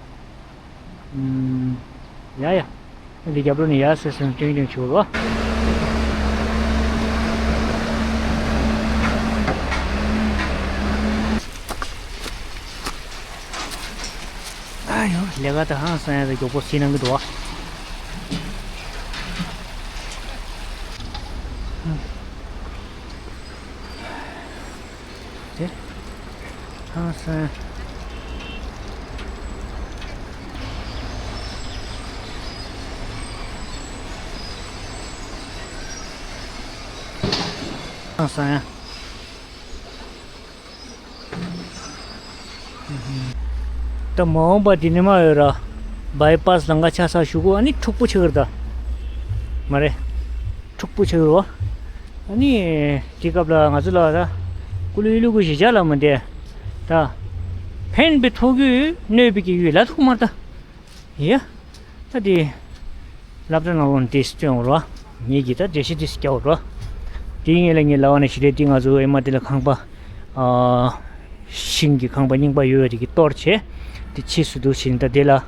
ཡ་ཡ། འདི་རྒྱབ་ལོ་ནས་ཡ་སེ་སེ་ཏིང་ཏིང་བྱུག་རོ། ཨ་ཡོ་ལས་ཀ་ད་ཧང་སང་ཡ་ད་མགྱོགས་པོ་སེ་གནང་གི་འདུག་བ། དེ། ཧང་སང་། ཨང་སང་ཡ། ད་མ་འོངས་པ་དེ་ནི་མ་ཡོད་ར། བའི་པཱ་སི་ལམ་ཁ་ཆགས་ས་གཞུག་གུ་ཨ་ནི་འཁྲུག་པོ་ཆགས་ཀྱི་རེད་ད། མ་རེད། འཁྲུག་པོ་ཆགས་ཀྱི་རེད་བ། ཨ་ནི་དེ་སྐབས་ལ་ང་ཚོ་ལ་ད་ཀུ་ལུ་ཡུ་ལུ་གུ་ཞིག་བྱ་ལ་མི་འདས། ད་ཕན་པའི་ཐོག་གུ་གནོད་པའི་གི་ཡུལ་ལ་ཐུག་མ་ད། ཡ། ད་དེ། སློབ་གྲྭ་ནང་ལོགས་ནས་དེ་སྟོན་འོར་བ། ངེད་ཀྱིས་ད་འགྲེལ་བཤད་དེ་སྐྱ་འོར་བ། དེའི་ངེད་ལ་ངེད་ལ་བ་ནས་ཞི་ལས་དེ་ང་ཚོ་ཨེ་མ་དེ་ལ་ཁང་པ། ཨ། ཤིང་གི་ཁང་པ་རྙིང་པ་ཡོད་པ་དེ་གི་གཏོར་བྱས། དེ་ཕྱིས་སུ་འདུག་ཕྱིན་ད་དེ་ལ།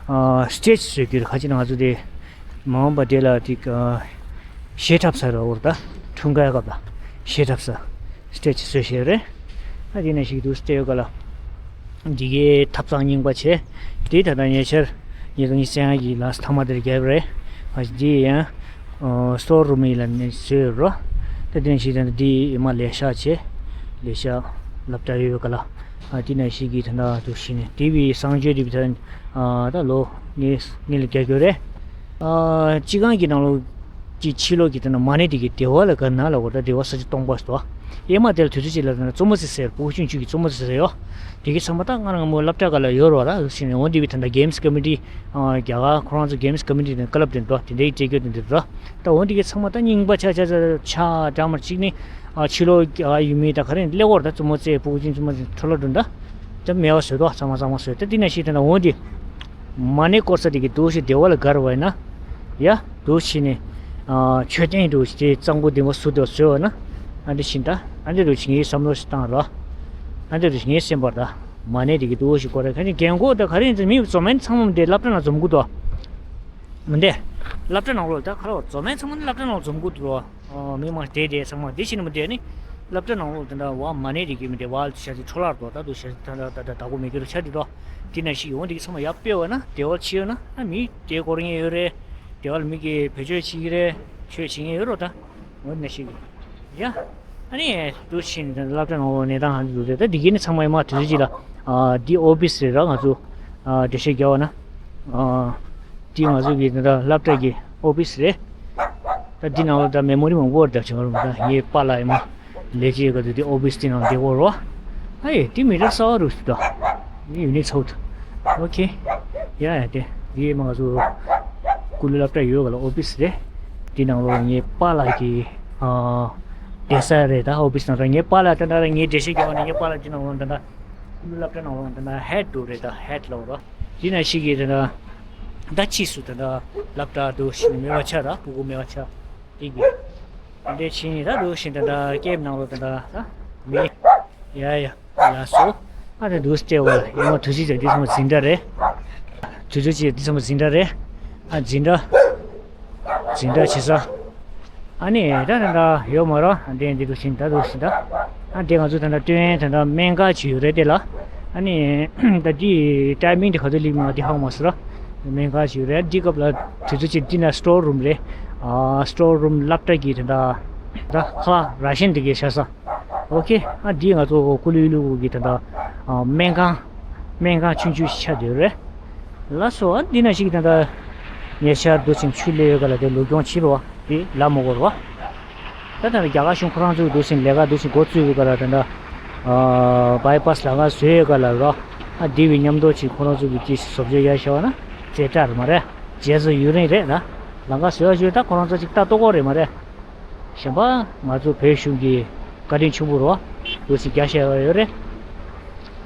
ཨ། སི་ཊེ་ཇི་བཟོས་རྒྱུ་རེད། ཁ་ཅིག་ན་ང་ཚོ་དེ། མ་འོངས་པ་དེ་ལ་དེ། ཨ། གཞས་འཁྲབ་ས་ར་འོར་ད། འཁྲུངས་སྐར་སྐབས་ལ་གཞས་འཁྲབ་ས། སི་ཊེ་ཇི་བཟོས་བཞག་རེད། ཨ་དེ་ནས་ཞིག་འདུག་སྟེ་ཡོད་ག་ལ། འདི་གའི་ཐབ་ཚང་རྙིང་པ་བྱས། དེ་ད་ལྟ་ཉེ་ཆར་ཉིས་སྟོང་ཉི་ཤུ་རྩ་ལྔ་གི་ལགས་མཐའ་མ་དེར་བརྒྱབ་རེད། ཨ་འདི་ཡང་སི་ཊོར་རུམ་ཡིན་ལ་ནས་བཟོས་རོ། ད་དེ་ནས་ཞིག་ད་འདི་ཡི་མ་ལས་ཤག་བྱས། ལས་ཤག་སློབ་གྲྭ་ཡོད་ག་ལ། ཨ་དེ་ནས་ཞིག་གིས་ད་ལྟ་འདུག་ཞིག་ནས་དེ་བི་གསང་སྤྱོད་དེ་བི་ད་ད་ལོ་ངས་ངས་ལ་རྒྱག་རྒྱུ་རེད། ཨ་སྤྱི་ཁང་གི་ནང་ལོགས་ཀྱི་ཕྱི་ལོགས་ཀྱི་དེ་ན་མ་ཎི་དེ་གི་སྡེ་བ་ལ་ག་ན་ལ་གོ་ད་སྡེ་བ་ས་ཆ་སྟོང་པ་ཞིག་འདུག་ཨེ་མ་དེ་ལ་དུས་ཚོད་ཅིག་ལ་དེ་ན་གཙོ་མོ་རྩེ་ཟེར་ཕྲུ་གུ་ཆུང་ཆུང་གི་གཙོ་མོ་རྩེ་ཟེར་ཡོད། དེ་གི་ཚང་མ་ད་ང་རང་མོ་སློབ་གྲྭ་ག་ལ་ཡོད་རོགས་ར་ཟེར་ནས་འོང་དེ་བི་ད་ད་གེམ་སི་ཀོ་མི་ཊི་རྒྱ་གར་ཁོ་རང་ཚོ་གེམ་སི་ཀོ་མི་ཊི་དེ་ཀ་ལབ་དེ་འདུག་དེ་འདྲའི་སྤྲད་རྒྱུ་དེ་འདུག་ར། ད་འོང་དེ་གི་ཚང་མ་ད་རྙིང་པ་ཆ་ཆ་ཆ་ཆ་འདྲ་མར་གཅིག་ནི་ཕྱི་ལོགས་རྒྱ་གར་ཡུལ་མི་ད་ག་རེ་ཀླད་ཀོར་ད་གཙོ་མོ་རྩེ་ཕྲུ་གུ་ཆུང་ཆུང་མ་ཁྲོ་ལོ་འདྲ་འདྲ་ད་མེད་པ་བཟོས་འདུག་ཚང་མ་ཚང་མ་བཟོས་ད་དེ་ན་ཞིག་དེ་ན་འོང་དེ། མ་ཎི་བསྐོར་ས་དེ་གི་འདུག་ཞིག་བདེ་བ་ལ་དགར་བ་ཡིན་ན། ཡ། འདུག་ཕྱིན་ནས། མཆོད་རྟེན་འདུག་ཅེས་གཙང་པོ་ལྡེམ་པོ་ཟུར་དུ་བཟོས་པ་ན། ཨ་འདི་བཞིན་ད། ཨ་འདི་འདུག་ཅེས་ངའི་བསམ་བློ་ཞིག་བཏང་རོགས། ཨ་འདི་འདུག་ཅེས་ངའི་སེམས་པར་ད། མ་ཎི་དེ་གི་འདུག་ཞིག་བསྐོར་རེ་ཁ་ཅིག་རྒན་གོག་ད་ག་རེ་ཡིན་ཚེ་མི་འཛོམས་མཁན་ཚང་མ་འདི་སློབ་གྲྭ་ནང་འཛོམས་དགོས་དོ། མི་འདི། སློབ་གྲྭ་ནང་ལོགས་ད་ག་རེ་བ་འཛོམས་མཁན་ཚང་མ་འདི་སློབ་གྲྭ་ནང་འཛོམས་དགོས་འདུག་རོ། མི་མང་དེ་དེ་ཚང་མ་དེ་ཕྱིན་མི་དེ་ནི། སློབ་གྲྭ་ནང་ལོགས་དེ་འདྲ་བ་མ་ཎི་རིགས་ཀྱི་མི་དེ་བ་ལ་ཤ་ཚིག་འཕྲོ་བརླག་འགྲོ་ད་དུ་ཤ་ཚིག་ད་ད་ད་ད་གོ་མི་སྐྱོ་རུ་ཆ་དེ་འགྲོ། དེ་ན་ཞིག་ཡོང་དེ་གི་ཚང་མ་ཡག་དཔེ་བ་ན་བདེ་བ་ཆེ་ཡོད་ན་ཨ་མི་དེ་སྐོར་ངེས་ཡོད་རེད། བདེ་བ་ལ་མི་གི་བེད་སྤྱོད་བྱེད་ཀྱི་རེད། ཆོས་བྱེད་ངེས་ཡོད་རོ་ད། འོ་དེ་ན་ཞིག་ཡ། ཨ་ནི་དུ་ཕྱིན་སློབ་གྲྭ་ནང་ལོགས་གནས་སྟངས་ཧ་འདུག་རེད་ད་དེ་གི་ནི་ཚང་མ་ཡ་མ་དུས་ཚོད་ཅིག་ལ་ཨ་དེ་ཨོ་ཕི་སི་རེད་ར་ང་ཚོ་ཨ་འགྲེལ་བཤད་རྒྱག་བ་ན་ཨ་དེ་ང་ཚོ་གི་ད་སློབ་གྲྭ་གི་ཨོ་ཕི་སི་རེད། ད་འདི་ནང་ལ་ད་མེ་མོ་རི་མང་པོ་བརྡབ་བྱུང་བ་རུང་ད་ངའི་པཱ་ལགས་ཨེ་མ་ལས་བྱེད་ག་དུ་དེ་ཨོ་ཕི་སི་དེ་ནང་བསྡད་ཡོད་རོ། ཨ་ཡེ་དེ་མི་རབས་གསར་བ་རུ་སུ་ད། ཡུ་ནི་ཚོགས་ཨོ་ཁེ། ཡ་ཡ་དེ་དེ་མ་ང་ཚོ་ཀུ་ལུ་སློབ་གྲྭ་ཡོད་ག་ལ་ཨོ་ཕི་སི་རེད། འདི་ནང་ལོགས་ངའི་པཱ་ལགས་ཀྱི་ཨ་བསྡད་ས་རེད་ད་ཨོ་ཕི་སི་ནང་ད་ངའི་པཱ་ལགས་ད་ད་ངའི་འགྲེལ་བཤད་རྒྱག་བ་ནི་ངའི་པཱ་ལགས་འདི་ནང་ལོགས་ད་ད་ཀུ་ལུ་སློབ་གྲྭ་ནང་ལོགས་ད་ད་ཧེཌ་དུ་རེད་ད་ཧེཌ་ལོག་རོ། དེ་ན་ཞིག་གིས་དེ་ན་ད་ཕྱིས་སུ་དེ་འདྲ་སློབ་གྲྭ་དུ་ཞིག་མེད་པ་ཆགས་ར་ཕྲུ་གུ་མེད་པ་ཆགས་དེ་གི་དེ་འདྲའི་ཕྱིན་ཡིན་ད་དུ་ཞིག་དེ་འདྲ་ཀེམ་ནང་ལོགས་དེ་འདྲ་ད་མེད། ཡ་ཡ་ལགས་སོ། ཨ་དེ་འདུག་སྟེ་བ་ཡིན་མ་དུས་ཚོད་ཅིག་འདི་ཚང་མ་འཛིན་གྲྭ་རེད། དུས་ཚོད་ཅིག་འདི་ཚང་མ་འཛིན་གྲྭ་རེད། ཨ་འཛིན་གྲྭ། འཛིན་གྲྭ་བྱེད་ས། ཨ་ནི་ད་ད་ད་ཡོད་མ་རེད་ཨ་འདི་འདི་འདུག་ཕྱིན་ད་འདུག་ཕྱིན་ད། ཨ་འདི་ང་ཚོ་ད་ད་སྟོན་ད་ད་སྨན་ཁང་ཅིག་ཡོད་རེད་དེ་ལ། ཨ་ནི་ད་འདི་ཊའི་མིང་འདི་ག་ཚོད་ལེགས་མ་འདི་ཧ་གོ་མ་སོང་ར། སྨན་ཁང་ཅིག་ཡོད་རེད་འདི་སྐབས་ལ་དུས་ཚོད་ཅིག་འདི་ན་སི་ཊོར་རུམ་རེད། ཨ་སི་ཊོར་རུམ་སློབ་གྲྭ་གི་ད་ད་ད་ཁ་ལག་ར་ཤན་འདི་གའི་བཞག་ས། ཨོ་ཁེ། ཨ་འདི་ང་ཚོ་ཀུ་ལུ་ཡུ་ལུ་གི་ད་ད་སྨན་ཁང་། སྨན་ཁང་ཆུང་ཆུང་ཞིག་ཆགས་བསྡད་ཡོད་རེད། ལགས་སོ། ཨ་འདི་ན་ཞིག་ད་ལྟ་ཉེ་ཆར་འདུག་སེ་ཆུ་སླེབས་ཡོད་ག་ལ་དེ་ལོ་སྐྱོང་བྱེད་རོགས་དེ་ལབ་མ་དགོས་རོགས། ད་ལྟ་རྒྱ་གར་གཞུང་ཁོ་རང་ཚོས་འདུག་སེ་ལས་ཀ་འདུག་སེ་འགོ་བཙུགས་ཡོད་ག་ལ་ད་ལྟ་བའི་པཱ་སི་ལམ་ཁ་བཟོས་ཡོད་ག་ལ་རོགས། ཨ་འདི་བའི་མཉམ་དུ་ཅིག་ཁོ་རང་ཚོ་གི་ཅིག་བཟོ་བཅོས་ཡར་བཞག་པ་ན་རྩེ་གྲ་རེད་མ་རེད། རྗེས་སུ་ཡུན་རིང་རེད་ན་ལམ་ཁ་བཟོས་ཡ་བཟོས་ད་ཁོ་རང་ཚོ་ཅིག་ལྟ་རྟོག་གོ་རེད་མ་རེད། གཞན་པ་ང་ཚོ་བོད་གཞུང་གི་བཀའ་དྲིན་ཆེན་པོ་རོ། འདུག་སེ་རྒྱ་ཤེས་པ་ཡོད་རེད།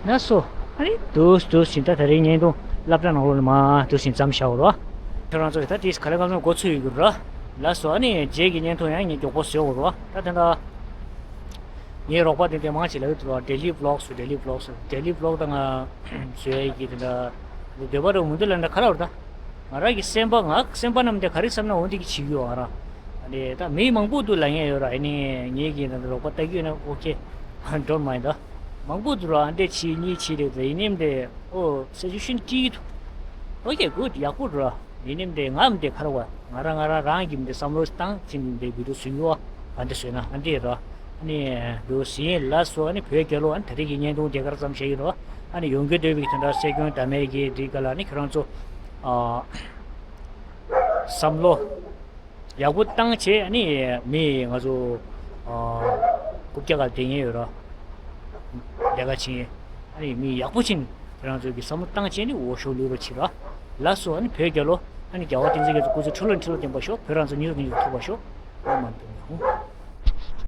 ལགས་སོ། ཨ་ནི་འདུག་འདུག་སེ་ད་ད་རེས་བརྙན་ཐུང་སློབ་གྲྭ་ནང་ལོགས་ནས་མར་འདུག་སེ་མཚམས་བཞག་རོ། ཁྱོད་རང་ཚོ་ཡིས་ད་དེས་ག་ལེ་ག་ལེ་འགོ་ཚུགས་ཡོད་རྒྱུ་རོ། ལགས་སོ། ཨ་ནི་རྗེས་ཀྱི་བརྙན་ཐུང་ཡང་ངས་མགྱོགས་པོ་བཟོ་དགོས་རོ། ད་དེ་འདྲ། ངའི་རོགས་པ་དེ་འདྲས་མང་ཆེ་ལབ་ཡོད་འདུག་རོ། ཌེ་ལི་བི་ལོག་སུ་ཌེ་ལི་བི་ལོག་སུ་ཌེ་ལི་བི་ལོག་ད་ང་བཟོ་ཡ་གི་དེ་འདྲ་འདོད་པ་རེ་མི་འདུག་ལབ་ན་ག་རེ་བར་ད། ང་རང་གི་སེམས་པ་ང་སེམས་པ་རྣམས་དེ་ག་རེ་བསམ་ན་འོ་འདི་གི་བྱེད་ཀྱི་ཡོད་ང་རང་། ཨ་ནི་ད་མི་མང་པོ་འདུག་ལབ་མཁན་ཡོད་ར། ཨ་ནི་ངེད་ཀྱི་ད་རོགས་པ་ལྟ་གི་ཡོད་ན་ཨོ་ཁེ། ཌོན་མའིན་ཌ། མང་པོ་འདུག་ར། ཨ་འདྲས་བྱེད་གཉིས་བྱེད་རེད་ད་ཡིན་ནའི་འདི་ཨོ་སི་ཅུ་ཨེ་ཤན་སྐྱིད་འདུག་ཨོ་ཁེ་གུཌ་ཡག་པོ་འདུག་ར། ཡིན་ནའི་འདི་ང་འདི་ག་རེ་བ་ང་རང་ང་རང་རང་གི་འདི་བསམ་བློ་བཏང་ཕྱིན་འདི་བི་ཌིའོ་བཟོ་གི་ཡོད། ཨ་འདི་བཟོས་ན་ཨ་འདི་ར། ཨ་ནི་འདུག་ཟིན་ལ་སོ་ཨ་ནི་བོད་རྒྱལ་ལོ་ཨ་ནི་ད་རེས་ཀྱི་བརྙན་ཐུང་དེ་གར་ཙམ་བྱས་ཡིན་རོ། ཨ་ནི་ཡོང་རྒྱུ་འདོད་པའི་དེ་འདྲ་སེ་གོན་ད་མེད་ཀྱི་འདི་ག་ལ་ཨ་ནི་ཁྱོད་རང་ཚོ་ཨ་བསམ་བློ་ཡག་པོ་བཏང་བྱས་ཨ་ནི་མི་ང་ཚོ་ རྐུབ་བཀྱག་ག་བསྡད་མཁན་ཡོད་ར། ལས་ཀ་བྱེད་མཁན། ཨ་ནི་མི་ཡག་པོ་ཅིག་ཁྱེད་རང་ཚོ་གི་བསམ་བློ་བཏང་བྱས་ནས་འོས་ཤོག་བླུག་རོགས་བྱེད་ར། ལགས་སོ། ཨ་ནི་བོད་རྒྱལ་ལོ། ཨ་ནི་རྒྱལ་བ་བསྟན་འཛིན་རྒྱ་མཚོ་སྐུ་ཚེ་ཁྲི་ལོ་ཁྲི་ལོ་བརྟན་པར་ཤོག་བོད་རང་བཙན་མྱུར་དུ་མྱུར་དུ་ཐོབ་པར་ཤོག་ཨ་མ་འདུག་ནས་ཧུ།